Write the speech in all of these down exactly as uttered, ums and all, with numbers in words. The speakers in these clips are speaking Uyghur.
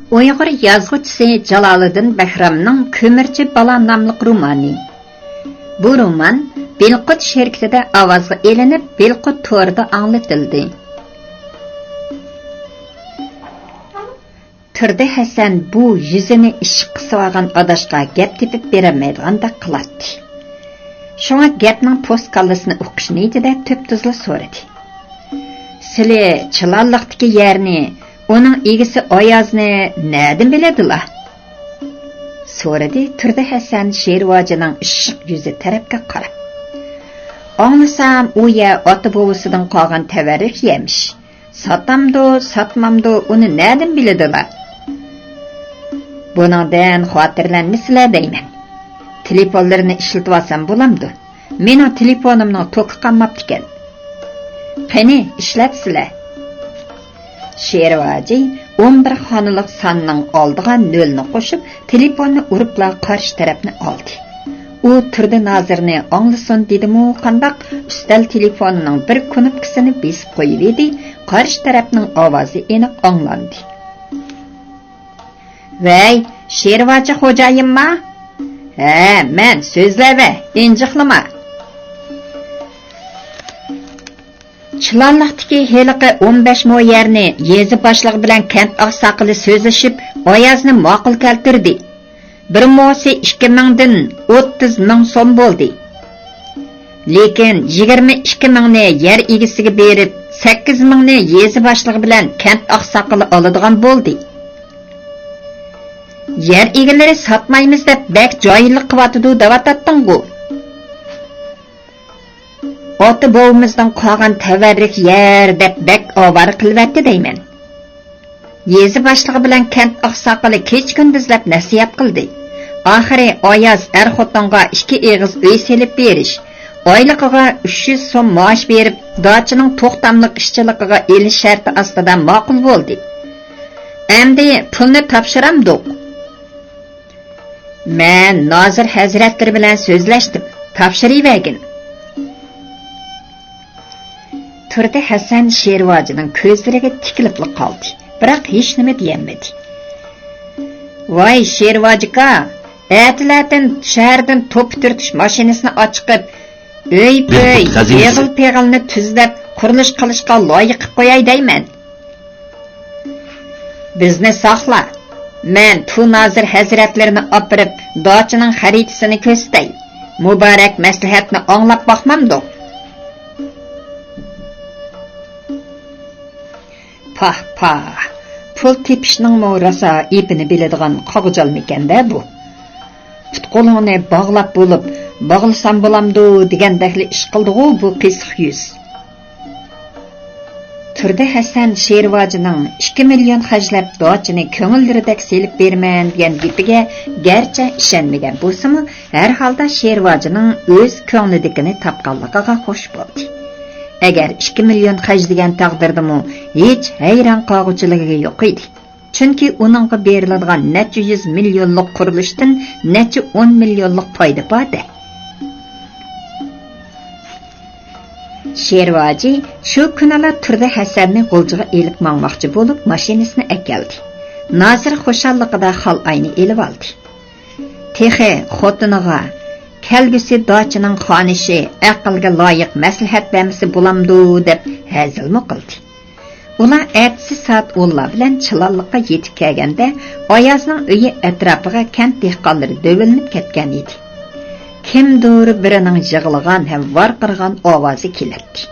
ئۇيغۇر يازغۇچىسى جالالىدىن بەھرامنىڭ كۆمۈرچى بالا ناملىق رومانى. بۇ رومان بىلقۇت شىركىتىدە ئاۋازغا ئېلىنىپ، بىلقۇت تورىدا ئاڭلىتىلدى. تۇردى ھەسەن بۇ يۈزىنى ئىششىق قىسىۋالغان ئاداشقا گەپ تېپىپ بېرەلمەيدىغاندەك قىلاتتى. شۇڭا گەپنىڭ پوست كاللىسىنى ئۇقۇش نىيىتىدە تۈپتۈزلا سورىدى. سىلى چىلانلىقتىكى يەرنى، ئۇنىڭ ئىگىسى ئايازنى نەدىن بىلىدىلا؟ سورىدى تۇردى ھەسەن شېرىۋاجىنىڭ ئىششىق يۈزى تەرەپكە قاراپ. ئاڭلىسام، ئۇ يەر ئاتا بوۋىسىدىن قالغان تەۋەررۈك يەرمىش. ساتامدۇ، ساتمامدۇ، ئۇنى نەدىن بىلىدىلا؟ بۇنىڭدىن خاتىرىلەنمىسىلە دەيمەن. تېلېفونلىرىنى ئىشلىتىۋالسام بولامدۇ؟ مېنىڭ تېلېفونۇمنىڭ توكى قالماپتىكەن. قېنى، ئىشلەتسىلە. شېرىۋاجى ئون بىر خانىلىق ساننىڭ ئالدىغا نۆلنى قوشۇپ، تېلېفوننى ئۇرۇپلا قارشى تەرەپنى ئالدى. ئۇ تۇردى نازىرنى ئاڭلىسۇن دېدىمۇ قانداق، ئۈستەل تېلېفونىنىڭ بىر كۇنۇپكىسىنى بېسىپ قويۇۋىدى، قارشى تەرەپنىڭ ئاۋازى ئېنىق ئاڭلاندى. ۋەي، شېرىۋاجى خوجايىنما؟ ھە، مەن، سۆزلەۋە، ئىنجىقلىما. چىلانلىقتىكى ھېلىقى ئون بەش مو يەرنى يېزا باشلىقى بىلەن كەنت ئاقساقىلى سۆزلىشىپ، ئايازنى ماقۇل كەلتۈردى. بىر موسى ئىككى مىڭدىن ئوتتۇز مىڭ سوم بولدى. لېكىن يىگىرمە ئىككى مىڭنى يەر ئىگىسىگە بېرىپ، سەككىز مىڭنى يېزا باشلىقى بىلەن كەنت ئاقساقىلى ئالىدىغان بولدى. يەر ئىگىلىرى ساتمايمىز دەپ بەك جاھىللىق قىلىۋاتىدۇ دەۋاتاتتىڭغۇ. ئاتا بوۋىمىزدىن قالغان تەۋەررۈك يەر دەپ بەك ئاۋارە قىلىۋەتتى دەيمەن. يېزا باشلىقى بىلەن كەنت ئاقساقىلى كېچە-كۈندۈزلەپ نەسىھەت قىلدى. ئاخىرى ئاياز ئەر-خوتۇنغا ئىككى ئېغىز ئۆي سېلىپ بېرىش، ئايلىقىغا ئۈچ يۈز سوم مائاش بېرىپ، داچىنىڭ توختاملىق ئىشچىلىقىغا ئېلىش شەرتى ئاستىدا ماقۇل بولدى. ئەمدى پۇلنى تاپشۇرامدۇق؟ مەن نازىر ھەزرەتلىرى بىلەن سۆزلەشتىم، تاپشۇرۇۋەرگىن. تۇردى ھەسەن شېرىۋاجىنىڭ كۆزلىرىگە تىكىلىپلا قالدى، بىراق ھېچنېمە دېيەلمىدى. ۋاي شېرىۋاجىكا، ئەتىلەتىن شەھەردىن توپا تۈرتۈش ماشىنىسىنى ئاچىقىپ، ئۆي-پۆي، ئېغىل-پېغىلنى تۈزلەپ، قۇرۇلۇش قىلىشقا لايىق قىلىپ قوياي دەيمەن. بىزنى ساقلا، مەن تۇ نازىر ھەزرەتلىرىنى ئاپىرىپ، داچىنىڭ خەرىتىسىنى كۆرسىتەي. مۇبارەك مەسلىھەتنى ئاڭلاپ باقمامدۇق؟ پاھ، پاھ، پۇل تېپىشنىڭمۇ راسا ئېپىنى بىلىدىغان قاغجالمىكەن-دە بۇ. پۇت-قولۇڭنى باغلاپ بولۇپ، باغلىسام بولامدۇ دېگەندەكلا ئىش قىلدىغۇ بۇ قىسىق يۈز. تۇردى ھەسەن شېرىۋاجىنىڭ ئىككى مىليون خەجلەپ داچىنى كۆڭۈللىرىدەك سېلىپ بېرىمەن دېگەن گېپىگە گەرچە ئىشەنمىگەن بولسىمۇ، ھەرھالدا شېرىۋاجىنىڭ ئۆز كۆڭلىدىكىنى تاپقانلىقىغا خوش بولدى. ئەگەر ئىككى مىليون خەجلىگەن تەقدىردىمۇ ھېچ ھەيران قالغۇچىلىقى يوق ئىدى. چۈنكى ئۇنىڭغا بېرىلىدىغان نەچچە يۈز مىليونلۇق قۇرۇلۇشتىن نەچچە ئون مىليونلۇق پايدا بار-دە. شېرىۋاجى شۇ كۈنىلا تۇردى ھەسەننى غۇلجىغا ئېلىپ ماڭماقچى بولۇپ، ماشىنىسىنى ئەكەلدى. نازىر خۇشاللىقىدا خالئاينى ئېلىۋالدى. تېخى خوتۇنىغا، كەلگۈسى داچىنىڭ خانىشى ئەقىلگە لايىق مەسلىھەت بەرمىسە بولامدۇ، دەپ ھەزىلمۇ قىلدى. ئۇلار ئەتىسى سائەت ئونلار بىلەن چىلانلىققا يېتىپ كەلگەندە، ئايازنىڭ ئۆيى ئەتراپىغا كەنت دېھقانلىرى دۆۋىلىنىپ كەتكەن ئىدى. كىمدۇر بىرىنىڭ يىغلىغان ھەم ۋارقىرىغان ئاۋازى كېلەتتى.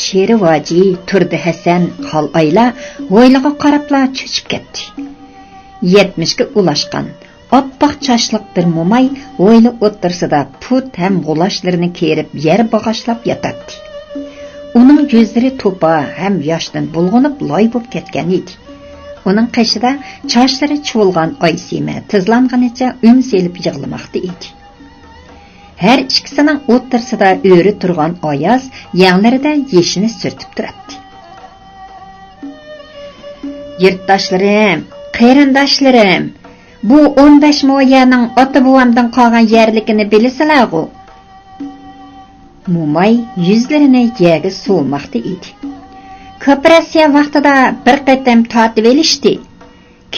شېرىۋاجى، تۇردى ھەسەن، خالئايلار ھويلىغا قاراپلا چۆچۈپ كەتتى. يەتمىشكە ئۇلاشقان، ئاپئاق چاچلىق بىر موماي ھويلا ئوتتۇرىسىدا پۇت ھەم غۇلاچلىرىنى كېرىپ يەر باغاشلاپ ياتاتتى. ئۇنىڭ يۈزلىرى توپا ھەم ياشتىن بۇلغىنىپ لاي بولۇپ كەتكەن ئىدى. ئۇنىڭ قېشىدا چاچلىرى چۇۋۇلغان ئايسىمە تىزلانغىنىچە ئۈن سېلىپ يىغلىماقتا ئىدى. ھەر ئىككىسىنىڭ ئوتتۇرىسىدا ئۆرە تۇرغان ئاياز يەڭلىرىدە يېشىنى سۈرتۈپ تۇراتتى. يۇرتداشلىرىم، قېرىنداشلىرىم، بۇ ئون بەش مو يەرنىڭ ئاتا-بوۋامدىن قالغان يەرلىكىنى بىلىسىلەرغۇ؟ موماي يۈزلىرىنى يەرگە سوۋۇماقتا ئىدى. كوپىراتسىيە ۋاقتىدا بىر قېتىم تارتىۋېلىشتى.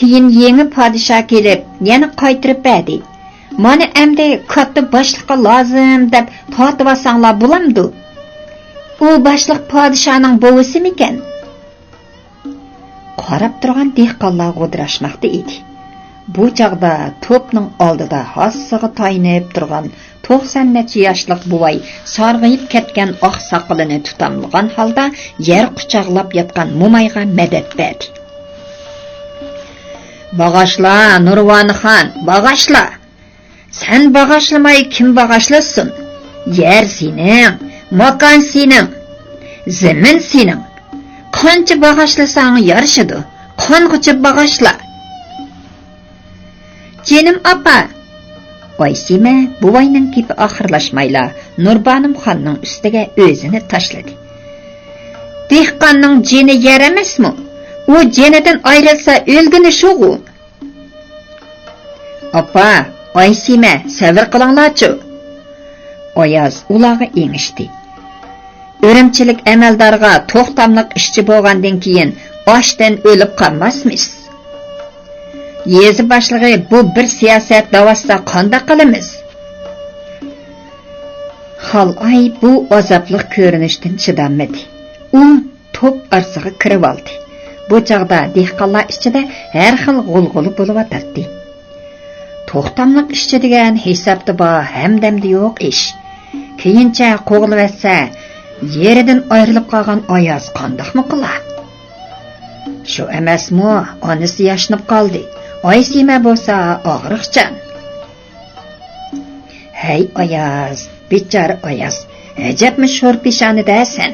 كېيىن يېڭى پادىشاھ كېلىپ، يەنە قايتۇرۇپ بەردى. مانا ئەمدى كاتتا باشلىققا لازىم دەپ تارتىۋالساڭلار بولامدۇ؟ ئۇ باشلىق پادىشاھنىڭ بوۋىسىمىكەن؟ قاراپ تۇرغان دېھقانلار غودىراشماقتا ئىدى. بۇ چاغدا توپنىڭ ئالدىدا ھاسىسىغا تايىنىپ تۇرغان توقسان نەچچە ياشلىق بوۋاي سارغىيىپ كەتكەن ئاق ساقىلىنى تۇتاملىغان ھالدا يەر قۇچاقلاپ ياتقان مومايغا مەدەت بەردى. باغاشلا، نۇرۋانىخان، باغاشلا! سەن باغاشلىماي كىم باغاشلىسۇن؟ يەر سېنىڭ، ماكان سېنىڭ، زېمىن سېنىڭ. قانچە باغاشلىساڭ يارىشىدۇ، قانغۇچە باغاشلا. جېنىم ئاپا! ئايسىمە بوۋاينىڭ گېپى ئاخىرلاشمايلا، نۇربانىم خاننىڭ ئۈستىگە ئۆزىنى تاشلىدى. دېھقاننىڭ جېنى يەر ئەمەسمۇ؟ ئۇ جېنىدىن ئايرىلسا ئۆلگىنى شۇغۇ. ئاپا، ئايسىمە، سەۋر قىلىڭلارچۇ. ئاياز ئۇلارغا ئېڭىشتى. ئۈرۈمچىلىك ئەمەلدارغا توختاملىق ئىشچى بولغاندىن كېيىن ئاچتىن ئۆلۈپ قالماسمىز. يېزا باشلىقى بۇ بىر سىياسەت دەۋاتسا قانداق قىلىمىز؟ خالئاي بۇ ئازابلىق كۆرۈنۈشتىن چىدالمىدى. ئۇ توپ ئارىسىغا كىرىۋالدى. بۇ چاغدا دېھقانلار ئىچىدە ھەر خىل غۇلغۇلا بولۇۋاتاتتى. توختاملىق ئىشچى دېگەن ھېسابتا بار، ھەمدەمدە يوق ئىش. كېيىنچە قوغلىۋەتسە، يېرىدىن ئايرىلىپ قالغان ئاياز قانداقمۇ قىلا؟ شۇ ئەمەسمۇ، ئانىسى ياشىنىپ قالدى. ئايسىمە بولسا ئاغرىقچان. ھەي ئاياز، بىچارە ئاياز، ئەجەبمۇ شور پېشانىدە سەن.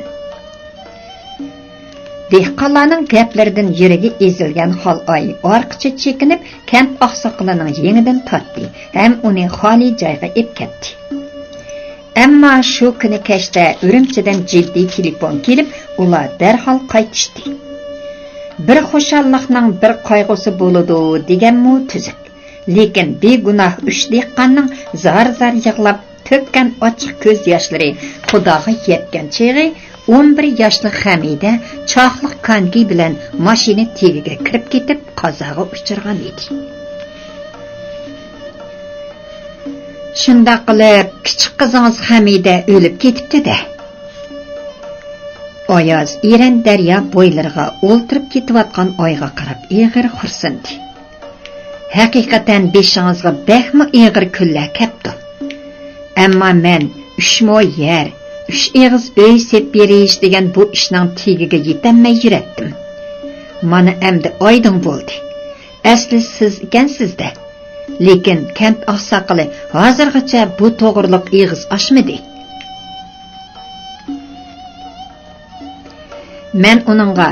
دېھقانلارنىڭ گەپلىرىدىن يۈرىكى ئېزىلگەن خالئاي ئارقىچە چېكىنىپ، كەنت ئاقساقىلىنىڭ يېڭىدىن تارتتى ھەم ئۇنى خالىي جايغا ئېلىپ كەتتى. ئەمما شۇ كۈنى كەچتە ئۈرۈمچىدىن جىددىي تېلېفون كېلىپ، ئۇلار دەرھال قايتىشتى. بىر خۇشاللىقنىڭ بىر قايغۇسى بولىدۇ دېگەنمۇ تۈزۈك. لېكىن بىگۇناھ ئۈچ دېھقاننىڭ زار-زار يىغلاپ تۆككەن ئاچچىق كۆز ياشلىرى خۇداغا يەتكەن چېغى، ئون بىر ياشلىق خەمىدە چاقلىق كانگى بىلەن ماشىنا تېگىگە كىرىپ كېتىپ، قازاغا ئۇچرىغان ئىدى. شۇنداق قىلىپ، كىچىك قىزىڭىز خەمىدە ئۆلۈپ كېتىپتۇ-دە. ئاياز ئېرەن دەريا بويلىرىغا ئولتۇرۇپ كېتىۋاتقان ئايغا قاراپ ئېغىر خورسۇندى. ھەقىقەتەن بېشىڭىزغا بەكمۇ ئېغىر كۈنلەر كەپتۇ. ئەمما مەن ئۈچ مو يەر، ئۈچ ئېغىز ئۆي سېلىپ بېرىش دېگەن بۇ ئىشنىڭ تېگىگە يېتەلمەي يۈرەتتىم. مانا ئەمدى ئايدىڭ بولدى. ئەسلى سىز ئىكەنسىز-دە. لېكىن كەنت ئاقساقىلى ھازىرغىچە بۇ توغرىلىق ئېغىز ئاچمىدى. مەن ئۇنىڭغا،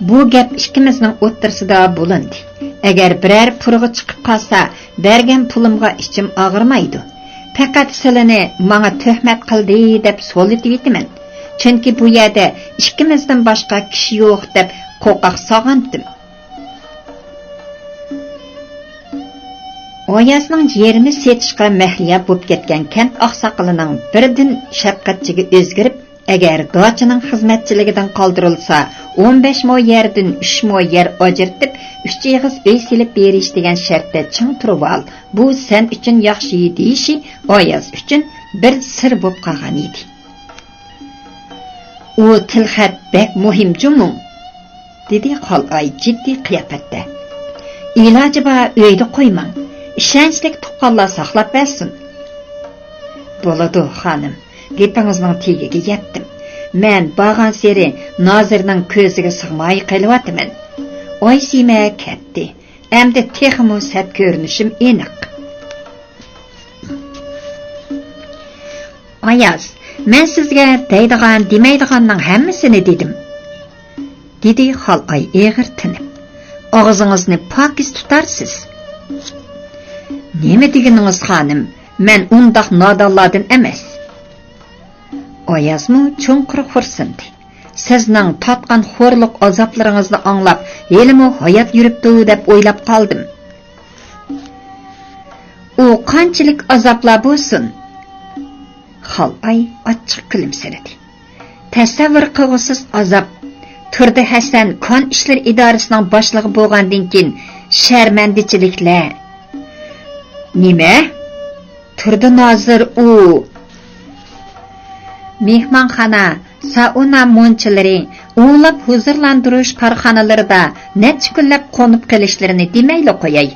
بۇ گەپ ئىككىمىزنىڭ ئوتتۇرىسىدا بولۇندى. ئەگەر بىرەر پۇرىقى چىقىپ قالسا، بەرگەن پۇلۇمغا ئىچىم ئاغرىمايدۇ. پەقەت سىلىنى ماڭا تۆھمەت قىلدى دەپ سولىتىۋېتىمەن. چۈنكى بۇ يەردە ئىككىمىزدىن باشقا كىشى يوق دەپ قوقاق سالغانتىم. ئايازنىڭ يېرىنى سېتىشقا مەھلىيا بولۇپ كەتكەن كەنت ئاقساقىلىنىڭ بىردىن شەپقەتچىگە ئۆزگىرىپ، ئەگەر داچىنىڭ خىزمەتچىلىكىدىن قالدۇرۇلسا، ئون بەش مو يەردىن ئۈچ مو يەر ئاجرىتىپ، ئۈچ ئېغىز ئۆي سېلىپ بېرىش دېگەن شەرتتە چىڭ تۇرۇۋال، بۇ سەن ئۈچۈن ياخشى دېيىشى ئاياز ئۈچۈن بىر سىر بولۇپ قالغان ئىدى. ئۇ تىلخەت بەك مۇھىم جۇمۇ، دېدى خالئاي جىددىي قىياپەتتە. ئىلاجى بار ئۆيدە قويماڭ، ئىشەنچلىك تۇغقانلار ساقلاپ بەرسۇن. بولىدۇ خانىم، گېپىڭىزنىڭ تېگىگە يەتتىم. مەن بارغانسېرى نازىرنىڭ كۆزىگە سىغماي قېلىۋاتىمەن. ئايسىمە كەتتى. ئەمدى تېخىمۇ سەت كۆرۈنۈشۈم ئېنىق. ئاياز، مەن سىزگە دەيدىغان، دېمەيدىغاننىڭ ھەممىسىنى دېدىم، دېدى خالئاي ئېغىر تىنىپ. ئاغزىڭىزنى پاكىز تۇتارسىز. نېمە دېگىنىڭىز خانىم، مەن ئۇنداق نادانلاردىن ئەمەس. ئايازمۇ چوڭقۇر خورسۇندى. سىزنىڭ تارتقان خورلۇق ئازابلىرىڭىزنى ئاڭلاپ، ھېلىمۇ ھايات يۈرۈپتۇ دەپ ئويلاپ قالدىم. ئۇ قانچىلىك ئازابلار بولسۇن؟ خالئاي ئاچچىق كۈلۈمسىرىدى. تەسەۋۋۇر قىلغۇسىز ئازاب. تۇردى ھەسەن كان ئىشلىرى ئىدارىسىنىڭ باشلىقى بولغاندىن كېيىن، شەرمەندىچىلىكلەر. نېمە؟ تۇردى نازىر ئۇ. مېھمانخانا، سائۇنا مۇنچىلىرى، ئۇلاپ ھۇزۇرلاندۇرۇش كارخانىلىرىدا نەچچە كۈنلەپ قونۇپ قېلىشلىرىنى دېمەيلا قوياي.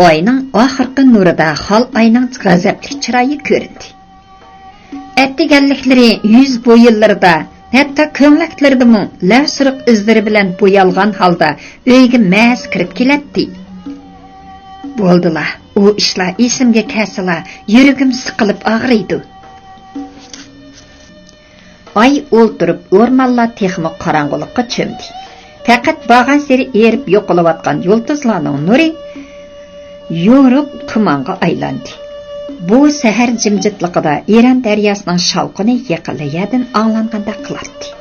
ئاينىڭ ئاخىرقى نۇرىدا خالئاينىڭ غەزەپلىك چىرايى كۆرۈندى. ئەتىگەنلىكلىرى يۈز بويۇنلىرىدا، ھەتتا كۆڭلەكلىرىدىمۇ لەۋسۇرۇق ئىزلىرى بىلەن بويالغان ھالدا ئۆيگە مەس كىرىپ كېلەتتى. بولدىلا، ئۇ ئىشلار ئېسىمگە كەلسىلا، يۈرىكىم سىقىلىپ ئاغرىيدۇ. ئاي ئولتۇرۇپ، ئورمانلار تېخىمۇ قاراڭغۇلۇققا چۆمدى. پەقەت بارغانسېرى ئېرىپ يوقىلىۋاتقان يۇلتۇزلارنىڭ نۇرى يورۇق تۇمانغا ئايلاندى. بۇ سەھەر جىمجىتلىقىدا ئىران دەرياسىنىڭ شاۋقۇنى يېقىنلا يەردىن ئاڭلانغاندەك قىلاتتى.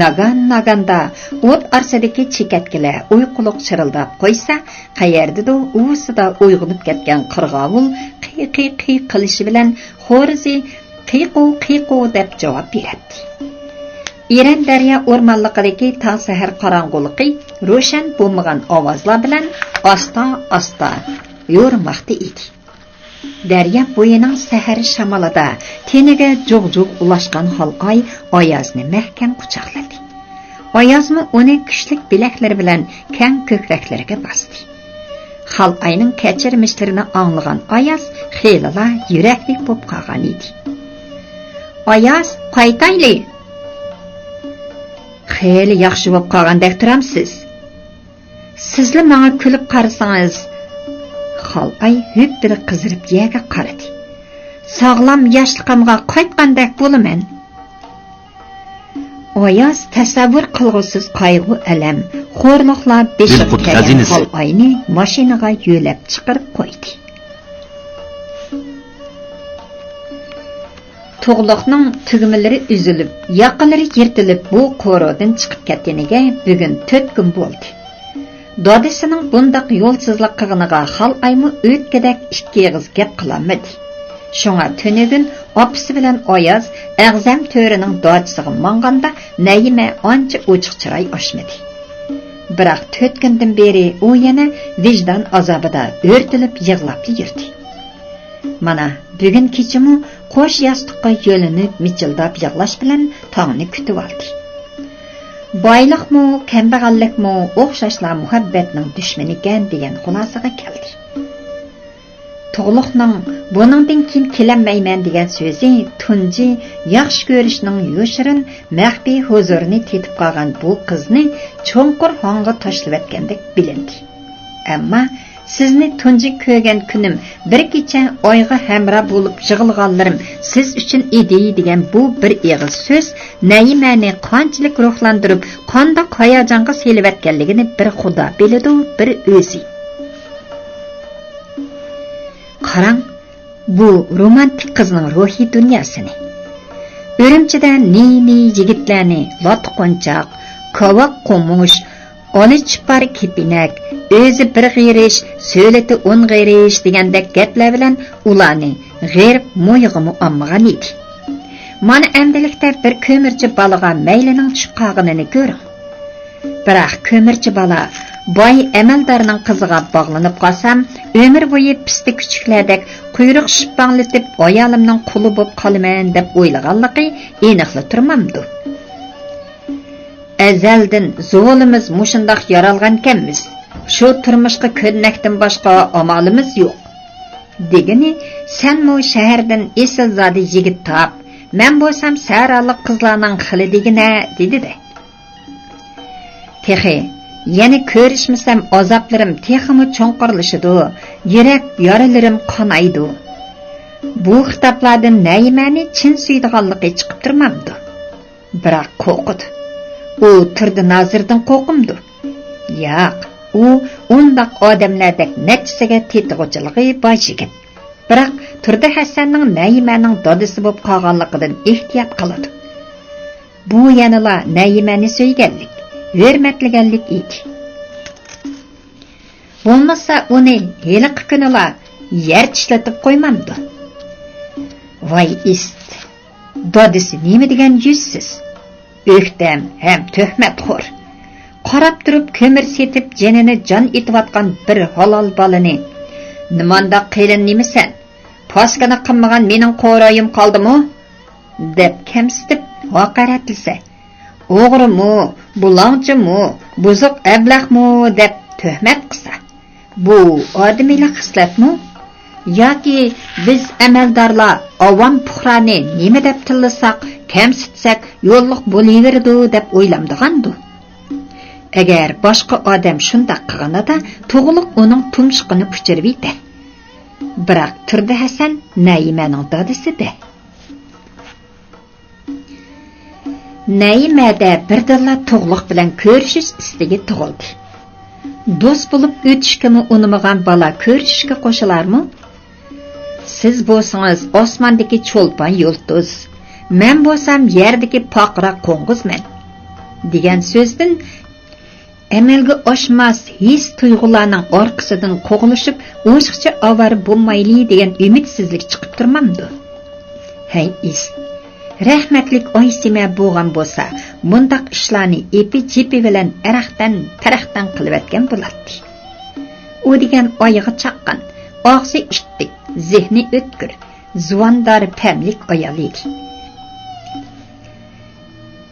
ناگان-ناگاندا ئوت ئارىسىدىكى چېكەتكىلەر ئۇيقۇلۇق چىرىلداپ قويسا، قەيەردىدۇر ئۇۋىسىدا ئويغىنىپ كەتكەن قىرغاۋۇل قىي-قىي-قىي قىلىشى بىلەن خورىزى قىيقۇ، قىيقۇ دەپ جاۋاب بېرەتتى. ئىرەن دەريا ئورمانلىقىدىكى تاڭ سەھەر قاراڭغۇلۇقى روشەن بولمىغان ئاۋازلار بىلەن ئاستا-ئاستا يورۇماقتا ئىدى. دەريا بويىنىڭ سەھەر شامىلىدا تېنىگە جۇغ-جۇغ ئۇلاشقان خالئاي ئايازنى مەھكەم قۇچاقلىدى. ئايازمۇ ئۇنى كۈچلۈك بىلەكلىرى بىلەن كەڭ كۆكرەكلىرىگە باستى. خالئاينىڭ كەچۈرمىشلىرىنى ئاڭلىغان ئاياز خېلىلا يۈرەكلىك بولۇپ قالغان ئىدى. ئاياز، قايتايلى! خېلى ياخشى بولۇپ قالغاندەك تۇرامسىز؟ سىزلا ماڭا كۈلۈپ قارىسىڭىز. خالئاي ھۈپپىدە قىزىرىپ يەرگە قارىدى. ساغلام ياشلىقىمغا قايتقاندەك بولىمەن. ئاياز تەسەۋۋۇر قىلغۇسىز قايغۇ-ئەلەم، خورلۇقلار بېشىغا كەلگەن خالئاينى ماشىنىغا يۆلەپ چىقىرىپ قويدى. تۇغلۇقنىڭ تۈگمىلىرى ئۈزۈلۈپ، ياقىلىرى يىرتىلىپ، بۇ قورۇدىن چىقىپ كەتكىنىگە بۈگۈن تۆت كۈن بولدى. دادىسىنىڭ بۇنداق يولسىزلىق قىلغىنىغا خالئايمۇ ئۆتكىدەك ئىككى ئېغىز گەپ قىلالمىدى. شۇڭا تۈنۈگۈن ئاپىسى بىلەن ئاياز ئەغزەم تۆرىنىڭ داچىسىغا ماڭغاندا نەيىمە ئانچە ئوچۇق چىراي ئاچمىدى. بىراق تۆت كۈندىن بېرى ئۇ يەنە ۋىجدان ئازابىدا ئۆرتىلىپ يىغلاپلا يۈردى. مانا، بۈگۈن كېچىمۇ قوش ياستۇققا يۆلىنىپ مىچىلداپ يىغلاش بىلەن تاڭنى كۈتۈۋالدى. بايلىقمۇ، كەمبەغەللىكمۇ ئوخشاشلا مۇھەببەتنىڭ دۈشمىنىكەن دېگەن خۇلاسىغا كەلدى. تۇغلۇقنىڭ بۇنىڭدىن كېيىن كېلەلمەيمەن دېگەن سۆزى تۇنجى ياخشى كۆرۈشنىڭ يوشۇرۇن، مەخپىي ھۇزۇرىنى تېتىپ قالغان بۇ قىزنى چوڭقۇر ھاڭغا تاشلىۋەتكەندەك بىلىندى. ئەمما سىزنى تۇنجى كۆرگەن كۈنۈم، بىر كېچە ئايغا ھەمراھ بولۇپ يىغلىغانلىرىم سىز ئۈچۈن ئىدى دېگەن بۇ بىر ئېغىز سۆز نەيىمەنى قانچىلىك روھلاندۇرۇپ، قانداق ھاياجانغا سېلىۋەتكەنلىكىنى بىر خۇدا بىلىدۇ، بىر ئۆزى. قاراڭ، بۇ رومانتىك قىزنىڭ روھىي دۇنياسىنى. ئۈرۈمچىدە نى-نى يىگىتلەرنى لاتا قونچاق، كاۋاك قومۇش، ئالا چىپار كېپىنەك، ئۆزى بىر غېرىش، سۆلىتى ئون غېرىش دېگەندەك گەپلەر بىلەن ئۇلارنى غېرىب مويىغىمۇ ئالمىغان ئىدى. مانا ئەمدىلىكتە بىر كۆمۈرچى بالىغا مەيلىنىڭ چۈشۈپ قالغىنىنى كۆرۈڭ. بىراق كۆمۈرچى بالا باي ئەمەلدارنىڭ قىزىغا باغلىنىپ قالسام، ئۆمۈر بويى پىستە كۈچۈكلەردەك قۇيرۇق شىپپاڭلىتىپ، ئايالىمنىڭ قۇلى بوپ قالىمەن دەپ ئويلىغانلىقى ئېنىقلا تۇرمامدۇ؟ ئەزەلدىن زۇۋۇلىمىز مۇشۇنداق يارالغانكەنمىز. شۇ تۇرمۇشقا كۆنمەكتىن باشقا ئامالىمىز يوق. دېگىنى، سەنمۇ شەھەردىن ئېسىلزادە يىگىت تاپ، مەن بولسام سەھرالىق قىزلارنىڭ خىلى دېگىنە، دېدى-دە. تېخى يەنە كۆرۈشمىسەم ئازابلىرىم تېخىمۇ چوڭقۇرلىشىدۇ، يۈرەك يارىلىرىم قانايدۇ. بۇ خىتابلاردىن نەيىمەنى چىن سۆيىدىغانلىقى چىقىپ تۇرمامدۇ؟ بىراق قورقىدۇ. ئۇ تۇردى نازىردىن قورقۇمدۇ؟ ياق، ئۇ ئۇنداق ئادەملەردەك نەچچىسىگە تېتىغۇچىلىقى بار يىگىت. بىراق تۇردى ھەسەننىڭ نەيىمەنىڭ دادىسى بولۇپ قالغانلىقىدىن ئېھتىيات قىلىدۇ. بۇ يەنىلا نەيىمەنى سۆيگەنلىك، ھۆرمەتلىگەنلىك ئىدى. بولمىسا ئۇنى ھېلىقى كۈنىلا يەر چىشلىتىپ قويمامدۇ؟ ۋاي ئىسىت! دادىسى نېمە دېگەن يۈزسىز، ئۆكتەم ھەم تۆھمەتخور. قاراپ تۇرۇپ كۆمۈر سېتىپ جېنىنى جان ئېتىۋاتقان بىر ھالال بالىنى، نېمانداق قېلىن نېمىسەن؟ پاسكىنا قىلمىغان مېنىڭ قورايىم قالدىمۇ؟ دەپ كەمسىتىپ ھاقارەتلىسە، ئوغرىمۇ، بۇلاڭچىمۇ، بۇزۇق ئەبلەخمۇ دەپ تۆھمەت قىلسا، بۇ ئادىمىيلىك خىسلەتمۇ؟ ياكى بىز ئەمەلدارلار ئاۋام پۇقرانى نېمە دەپ تىللىساق، كەمسىتسەك يوللۇق بولۇۋېرىدۇ دەپ ئويلامدىغاندۇ؟ ئەگەر باشقا ئادەم شۇنداق قىلغىنىدا، تۇغلۇق ئۇنىڭ تۇمشۇقىنى ئۇچۇرۇۋېتە. بىراق تۇردى ھەسەن نەيىمەنىڭ دادىسى-دە. نەيىمەدە بىردىنلا تۇغلۇق بىلەن كۆرۈشۈش ئىستىكى تۇغۇلدى. دوست بولۇپ ئۆتۈشكىمۇ ئۇنىمىغان بالا كۆرۈشۈشكە قوشۇلارمۇ؟ سىز بولسىڭىز ئاسماندىكى چولپان يۇلتۇز، مەن بولسام يەردىكى پارقىراق قوڭغۇزمەن، دېگەن سۆزدىن ئەمەلگە ئاشماس ھېس-تۇيغۇلارنىڭ ئارقىسىدىن قوغلىشىپ، ئوشۇقچە ئاۋارە بولمايلى دېگەن ئۈمىدسىزلىك چىقىپ تۇرمامدۇ؟ ھەي ئىس! رەھمەتلىك ئايسىمە بولغان بولسا، مۇنداق ئىشلارنى ئېپى-جېپى بىلەن ئەرەختەن-تەرەختەن قىلىۋەتكەن بولاتتى. ئۇ دېگەن ئايىغى چاققان، ئاغزى ئىتتىك، زېھنى ئۆتكۈر، زۇۋاندار پەملىك ئايال ئىدى.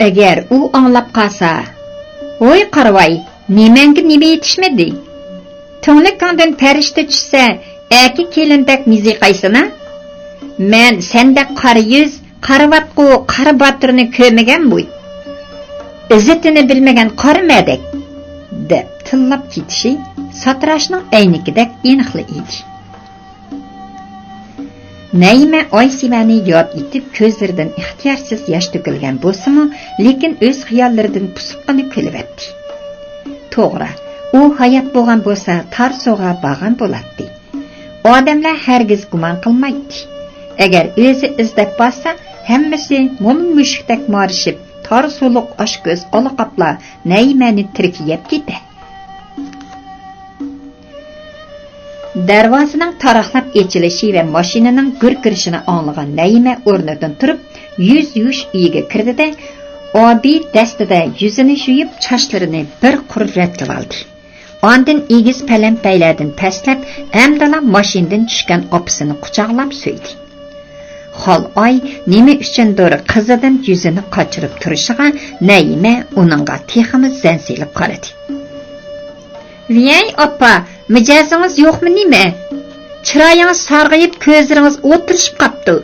ئەگەر ئۇ ئاڭلاپ قالسا، ھوي قارىۋاي، نېمەڭگە نېمە يېتىشمىدى؟ تۈڭلۈكۈڭدىن پەرىشتە چۈشسە، ئەكە كېلىندەك مىزىقايسىنا؟ مەن سەندەك قارا يۈز، قارىۋاتقۇ قارا باتۇرنى كۆرمىگەنمۇ؟ ئىززىتىنى بىلمىگەن قارا مەدەك! دەپ تىللاپ كېتىشى ساتىراشنىڭ ئەينىكىدەك ئېنىقلا ئىدى. نەيىمە ئايسىمەنى ياد ئېتىپ، كۆزلىرىدىن ئىختىيارسىز ياش تۆكۈلگەن بولسىمۇ، لېكىن ئۆز خىياللىرىدىن پۇسۇپقىنە كۈلۈۋەتتى. توغرا، ئۇ ھايات بولغان بولسا، تارسۇغا بارغان بولاتتى. ئادەملەر ھەرگىز گۇمان قىلمايتتى. ئەگەر ئۆزى ئىزدەپ بارسا، ھەممىسى مولا مۈشۈكتەك مارىشىپ، تارسۇلۇق ئاچكۆز ئالا قاپلار نەيىمەنى تىرىك يەپ كېتە. دەرۋازىنىڭ تاراقلاپ ئېچىلىشى ۋە ماشىنىنىڭ گۈركىرىشىنى ئاڭلىغان نەيىمە ئورنىدىن تۇرۇپ، يۈز يۇيۇش ئۆيىگە كىردى-دە، ئابىي دەستىدە يۈزىنى يۇيۇپ، چاچلىرىنى بىر قۇر رەتلىۋالدى. ئاندىن ئېگىز پەلەمپەيلەردىن پەسلەپ، ئەمدىلا ماشىنىدىن چۈشكەن ئاپىسىنى قۇچاقلاپ سۆيدى. خالئاي نېمە ئۈچۈندۇر قىزىدىن يۈزىنى قاچۇرۇپ تۇرۇشىغا، نەيىمە ئۇنىڭغا تېخىمۇ زەن سېلىپ قارىدى. ۋىيەي ئاپا، مىجەزىڭىز يوقمۇ نېمە؟ چىرايىڭىز سارغىيىپ، كۆزلىرىڭىز ئولتۇرۇشۇپ قاپتۇ.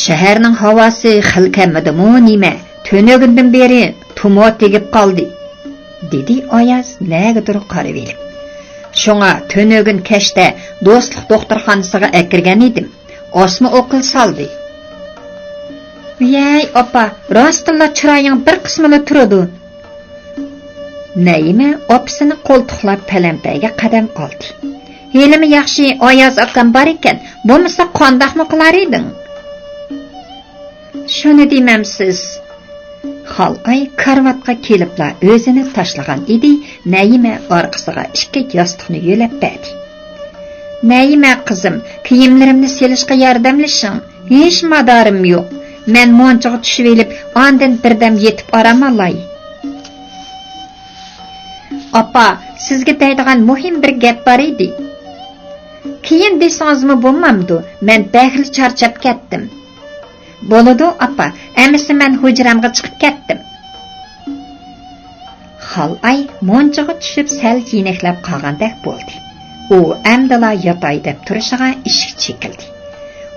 شەھەرنىڭ ھاۋاسى خېلى كەممىدىمۇ نېمە؟ تۈنۈگۈندىن بېرى تۇماۋ تېگىپ قالدى، دېدى ئاياز نەگىدۇر قارىۋېلىپ. شۇڭا تۈنۈگۈن كەچتە دوستلۇق دوختۇرخانىسىغا ئەكىرگەن ئىدىم. ئاسما ئوكۇل سالدى. ۋىيەي ئاپا، راستتىنلا چىرايىڭ بىر قىسمىلا تۇرىدۇ. نەيىمە ئاپىسىنى قولتۇقلاپ پەلەمپەيگە قەدەم ئالدى. ھېلىمۇ ياخشى ئاياز ئاكام بار ئىكەن، بولمىسا قانداقمۇ قىلار ئىدىڭ؟ شۇنى دېمەمسىز. خالئاي كارىۋاتقا كېلىپلا ئۆزىنى تاشلىغان ئىدى، نەيىمە ئارقىسىغا ئىككى ياستۇقنى يۆلەپ بەردى. نەيىمە قىزىم، كىيىملىرىمنى سېلىشقا ياردەملىشىڭ. ھېچ مادارىم يوق. مەن مۇنچىغا چۈشۈۋېلىپ، ئاندىن بىردەم يېتىپ ئارام ئالاي. ئاپا، سىزگە دەيدىغان مۇھىم بىر گەپ بار ئىدى. كېيىن دېسىڭىزمۇ بولمامدۇ؟ مەن بەكلا چارچاپ كەتتىم. بولىدۇ، ئاپا، ئەمىسە مەن ھۇجرامغا چىقىپ كەتتىم. خالئاي مۇنچىغا چۈشۈپ سەل يېنىكلەپ قالغاندەك بولدى. ئۇ ئەمدىلا ياتاي دەپ تۇرۇشىغا ئىشىك چېكىلدى.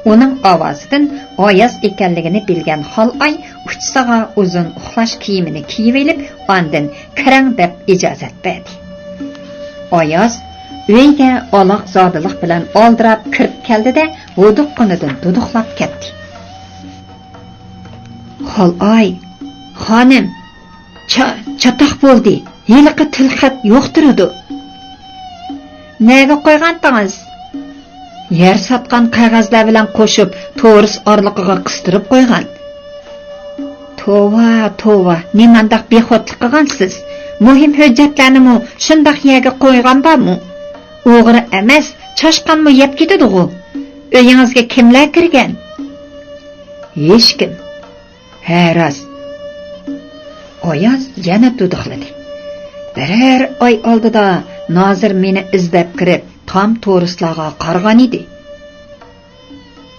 ئۇنىڭ ئاۋازىدىن ئاياز ئىكەنلىكىنى بىلگەن خالئاي ئۇچىسىغا ئۇزۇن ئۇخلاش كىيىمىنى كىيىۋېلىپ، ئاندىن كىرىڭ دەپ ئىجازەت بەردى. ئاياز ئۆيگە ئالاقزادىلىق بىلەن ئالدىراپ كىرىپ كەلدى-دە، ھودۇققىنىدىن دۇدۇقلاپ كەتتى. خالئاي، خانىم، چا-، چاتاق بولدى. ھېلىقى تىلخەت يوق تۇرىدۇ. نەگە قويغانتىڭىز؟ يەر ساتقان قەغەزلەر بىلەن قوشۇپ، تورۇس ئارىلىقىغا قىستۇرۇپ قويغان. توۋا، توۋا، نېمانداق بىخۇدلۇق قىلغانسىز؟ مۇھىم ھۆججەتلەرنىمۇ شۇنداق يەرگە قويغان بارمۇ؟ ئوغرى ئەمەس، چاشقانمۇ يەپ كېتىدىغۇ. ئۆيىڭىزگە كىملەر كىرگەن؟ ھېچكىم. ھە، راست. ئاياز يەنە دۇدۇقلىدى. بىرەر ئاي ئالدىدا نازىر مېنى ئىزدەپ كىرىپ، تام تورۇسلارغا قارىغان ئىدى.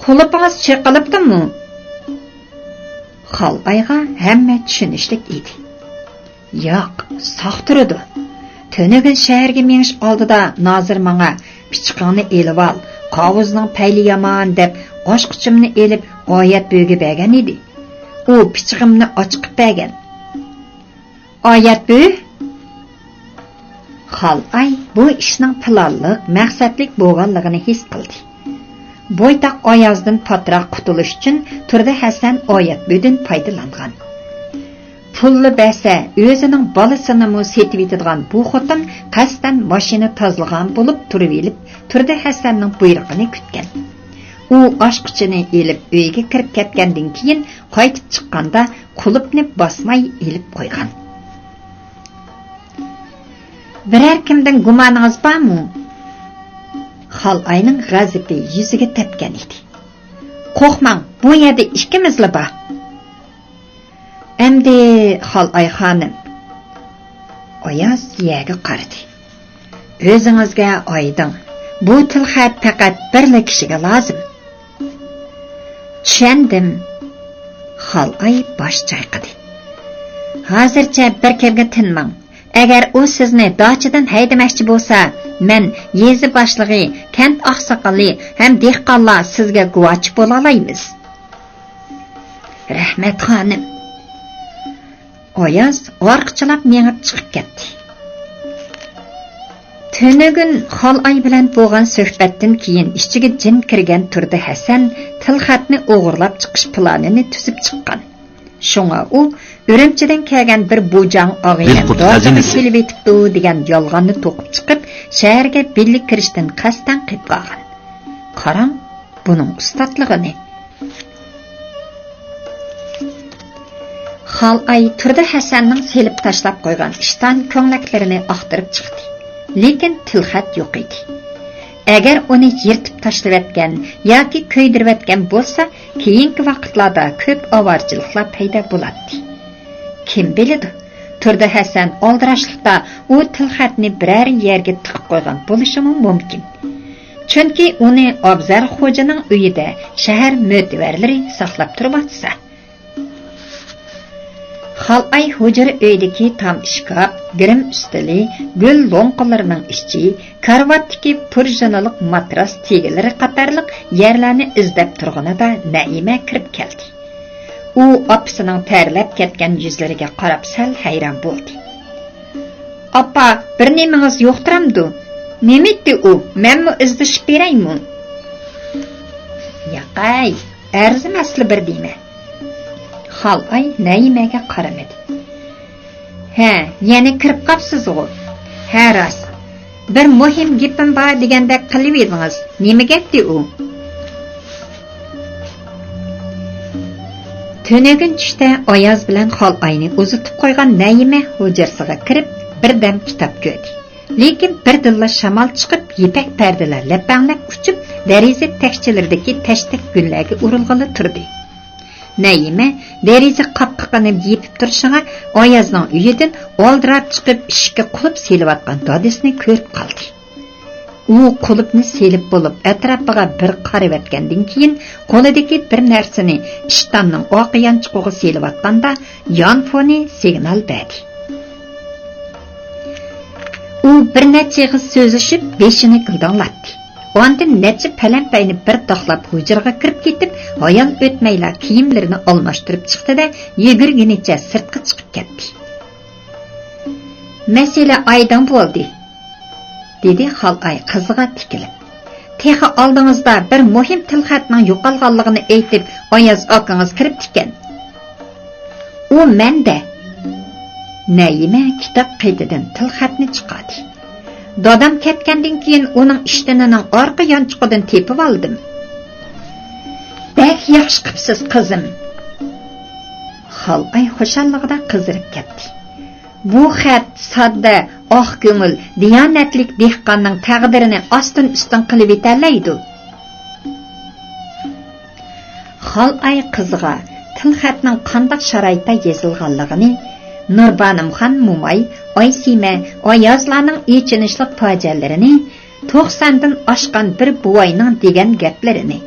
قۇلۇپىڭىز چېقىلىپتۇمۇ؟ خالئايغا ھەممە چۈشىنىشلىك ئىدى. ياق، ساق تۇرىدۇ. تۈنۈگۈن شەھەرگە مېڭىش ئالدىدا نازىر ماڭا، «پىچىقىڭنى ئېلىۋال، قاۋۇزنىڭ پەيلى يامان» دەپ، ئاچقۇچۇمنى ئېلىپ، ئايەت بۈۋىگە بەرگەن ئىدى. ئۇ پىچىقىمنى ئاچىقىپ بەرگەن. ئايەت بۈۋى؟ خالئاي بۇ ئىشنىڭ پىلانلىق، مەقسەتلىك بولغانلىقىنى ھېس قىلدى. بويتاق ئايازدىن پاتراق قۇتۇلۇش ئۈچۈن تۇردى ھەسەن ئايەت بۈۋىدىن پايدىلانغان. پۇللا بەرسە، ئۆزىنىڭ بالىسىنىمۇ سېتىۋېتىدىغان بۇ خوتۇن قەستەن ماشىنا تازىلىغان بولۇپ تۇرۇۋېلىپ، تۇردى ھەسەننىڭ بۇيرۇقىنى كۈتكەن. ئۇ ئاچقۇچىنى ئېلىپ ئۆيگە كىرىپ كەتكەندىن كېيىن، قايتىپ چىققاندا قۇلۇپنى باسماي ئېلىپ قويغان. بىرەر كىمدىن گۇمانىڭىز بارمۇ؟ خالئاينىڭ غەزىپى يۈزىگە تەپكەن ئىدى. قورقماڭ، بۇ يەردە ئىككىمىزلا بار. ئەمدى خالئاي خانىم. ئاياز يەرگە قارىدى. ئۆزىڭىزگە ئايدىڭ، بۇ تىلخەت پەقەت بىرلا كىشىگە لازىم. چۈشەندىم. خالئاي باش چايقىدى. ھازىرچە بىر كىمگە تىنماڭ. ئەگەر ئۇ سىزنى داچىدىن ھەيدىمەكچى بولسا، مەن يېزا باشلىقى، كەنت ئاقساقىلى ھەم دېھقانلار سىزگە گۇۋاچى بولالايمىز. رەھمەت، خانىم. ئاياز ئارقىچىلاپ مېڭىپ چىقىپ كەتتى. تۈنۈگۈن خالئاي بىلەن بولغان سۆھبەتتىن كېيىن ئىچىگە جىن كىرگەن تۇردى ھەسەن تىلخەتنى ئوغرىلاپ چىقىش پىلانىنى تۈزۈپ چىققان. شۇڭا ئۇ ئۈرۈمچىدىن كەلگەن بىر بۇجاڭ ئاغىنەم دادىغا كېلىۋېتىپتۇ دېگەن يالغاننى توقۇپ چىقىپ، شەھەرگە بىللە كىرىشتىن قەستەن قېتىپ قالغان. قاراڭ، بۇنىڭ ئۇستاتلىقىنى. خالئاي تۇردى ھەسەننىڭ سېلىپ تاشلاپ قويغان ئىشتان كۆڭلەكلىرىنى ئاختۇرۇپ چىقتى. لېكىن تىلخەت يوق ئىدى. ئەگەر ئۇنى يىرتىپ تاشلىۋەتكەن ياكى كۆيدۈرۈۋەتكەن بولسا، كېيىنكى ۋاقىتلاردا كۆپ ئاۋارىچىلىقلار پەيدا بولاتتى. كىم بىلىدۇ، تۇردى ھەسەن ئالدىراشلىقتا ئۇ تىلخەتنى بىرەر يەرگە تىقىپ قويغان بولۇشىمۇ مۇمكىن. چۈنكى ئۇنى ئابزەر خوجىنىڭ ئۆيىدە شەھەر مۆتىۋەرلىرى ساقلاپ تۇرۇۋاتسا. خالئاي ھۇجرا ئۆيدىكى تام ئىشكاپ، گىرىم ئۈستىلى، گۈل لوڭقىلىرىنىڭ ئىچى، كارىۋاتتىكى پۇرژىنىلىق ماتراس تېگىلىرى قاتارلىق يەرلەرنى ئىزدەپ تۇرغىنىدا نەئىمە كىرىپ كەلدى. ئۇ ئاپىسىنىڭ تەرلەپ كەتكەن يۈزلىرىگە قاراپ سەل ھەيران بولدى. ئاپا، بىر نېمىڭىز يوقتۇرامدۇ؟ نېمىتتى ئۇ؟ مەنمۇ ئىزدىشىپ بېرەيمۇ؟ ياقەي، ئەرزىمەسلا بىر دېمە. خالئاي نەئىمەگە قارىمىدى. ھە، يەنە كىرىپ قاپسىزغۇ؟ ھە، راست. بىر مۇھىم گېپىم بار دېگەندەك قىلىۋىدىڭىز. نېمە گەپتى ئۇ؟ تۈنۈگۈن چۈشتە ئاياز بىلەن خالئاينى ئۇزىتىپ قويغان نەئىمە ھۇجرىسىغا كىرىپ، بىردەم كىتاب كۆردى. لېكىن بىردىنلا شامال چىقىپ، يىپەك پەردىلەر لەپەڭلەپ ئۇچۇپ، دېرىزە تەكچىلىرىدىكى تەشتەك گۈللەرگە ئۇرۇلغىلى تۇردى. نەئىمە دېرىزە قاپقىقىنى يېپىپ تۇرۇشىغا، ئايازنىڭ ئۆيىدىن ئالدىراپ چىقىپ، ئىشىككە قۇلۇپ سېلىۋاتقان دادىسىنى كۆرۈپ قالدى. ئۇ قۇلۇپنى سېلىپ بولۇپ، ئەتراپىغا بىر قارىۋەتكەندىن كېيىن، قولىدىكى بىر نەرسىنى ئىشتاننىڭ ئارقا يانچۇقىغا سېلىۋاتقاندا، يانفونى سىگنال بەردى. ئۇ بىر نەچچە ئېغىز سۆزلىشىپ، بېشىنى گىلداڭلاتتى. ئاندىن نەچچە پەلەمپەينى بىر تاقلاپ، ھۇجرىغا كىرىپ كېتىپ، ھايال ئۆتمەيلا كىيىملىرىنى ئالماشتۇرۇپ چىقتى-دە، يۈگۈرگىنىچە سىرتقا چىقىپ كەتتى. مەسىلە ئايدىڭ بولدى، دېدى خالئاي قىزىغا تىكىلىپ. تېخى ئالدىڭىزدا بىر مۇھىم تىلخەتنىڭ يوقالغانلىقىنى ئېيتىپ، ئاياز ئاكىڭىز كىرىپتىكەن. ئۇ مەندە. نەئىمە كىتاب قېتىدىن تىلخەتنى چىقاردى. دادام كەتكەندىن كېيىن ئۇنىڭ ئىشتىنىنىڭ ئارقا يانچۇقىدىن تېپىۋالدىم. بەك ياخشى قىپسىز، قىزىم. خالئاي خۇشاللىقىدا قىزىرىپ كەتتى. بۇ خەت ساددا، ئاق كۆڭۈل، دىيانەتلىك دېھقاننىڭ تەقدىرىنى ئاستىن-ئۈستۈن قىلىۋېتەلەيدۇ. خالئاي قىزىغا تىلخەتنىڭ قانداق شارائىتتا يېزىلغانلىقىنى، نۇربانىمخان موماي، ئايسىمە، ئايازلارنىڭ ئېچىنىشلىق پاجىئەلىرىنى، توقساندىن ئاشقان بىر بوۋاينىڭ دېگەن گەپلىرىنى،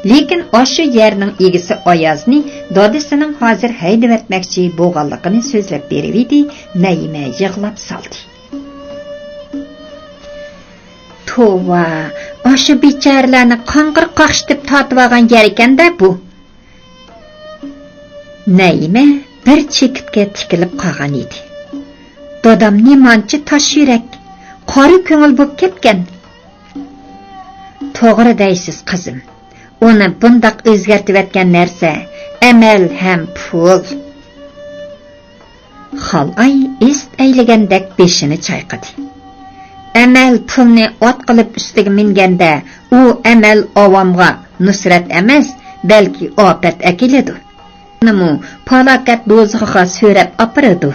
لېكىن ئاشۇ يەرنىڭ ئىگىسى ئايازنى دادىسىنىڭ ھازىر ھەيدىۋەتمەكچى بولغانلىقىنى سۆزلەپ بېرىۋىدى، نەيىمە يىغلاپ سالدى. توۋا، ئاشۇ بىچارىلەرنى قاڭغىر قاقشىتىپ تارتىۋالغان يەركەن-دە بۇ. نەيىمە بىر چېكىتكە تىكىلىپ قالغان ئىدى. دادام نېمانچە تاش يۈرەك، قارا كۆڭۈل بولۇپ كەتكەن. توغرا دەيسىز، قىزىم. ئۇنى بۇنداق ئۆزگەرتىۋەتكەن نەرسە ئەمەل ھەم پۇل. خالئاي ئىست ئەيلىگەندەك بېشىنى چايقىدى. ئەمەل پۇلنى ئات قىلىپ ئۈستىگە مىنگەندە، ئۇ ئەمەل ئاۋامغا نۇسرەت ئەمەس، بەلكى ئاپەت ئەكېلىدۇ. ئۇنىمۇ پالاكەت دوزىخىغا سۆرەپ ئاپىرىدۇ.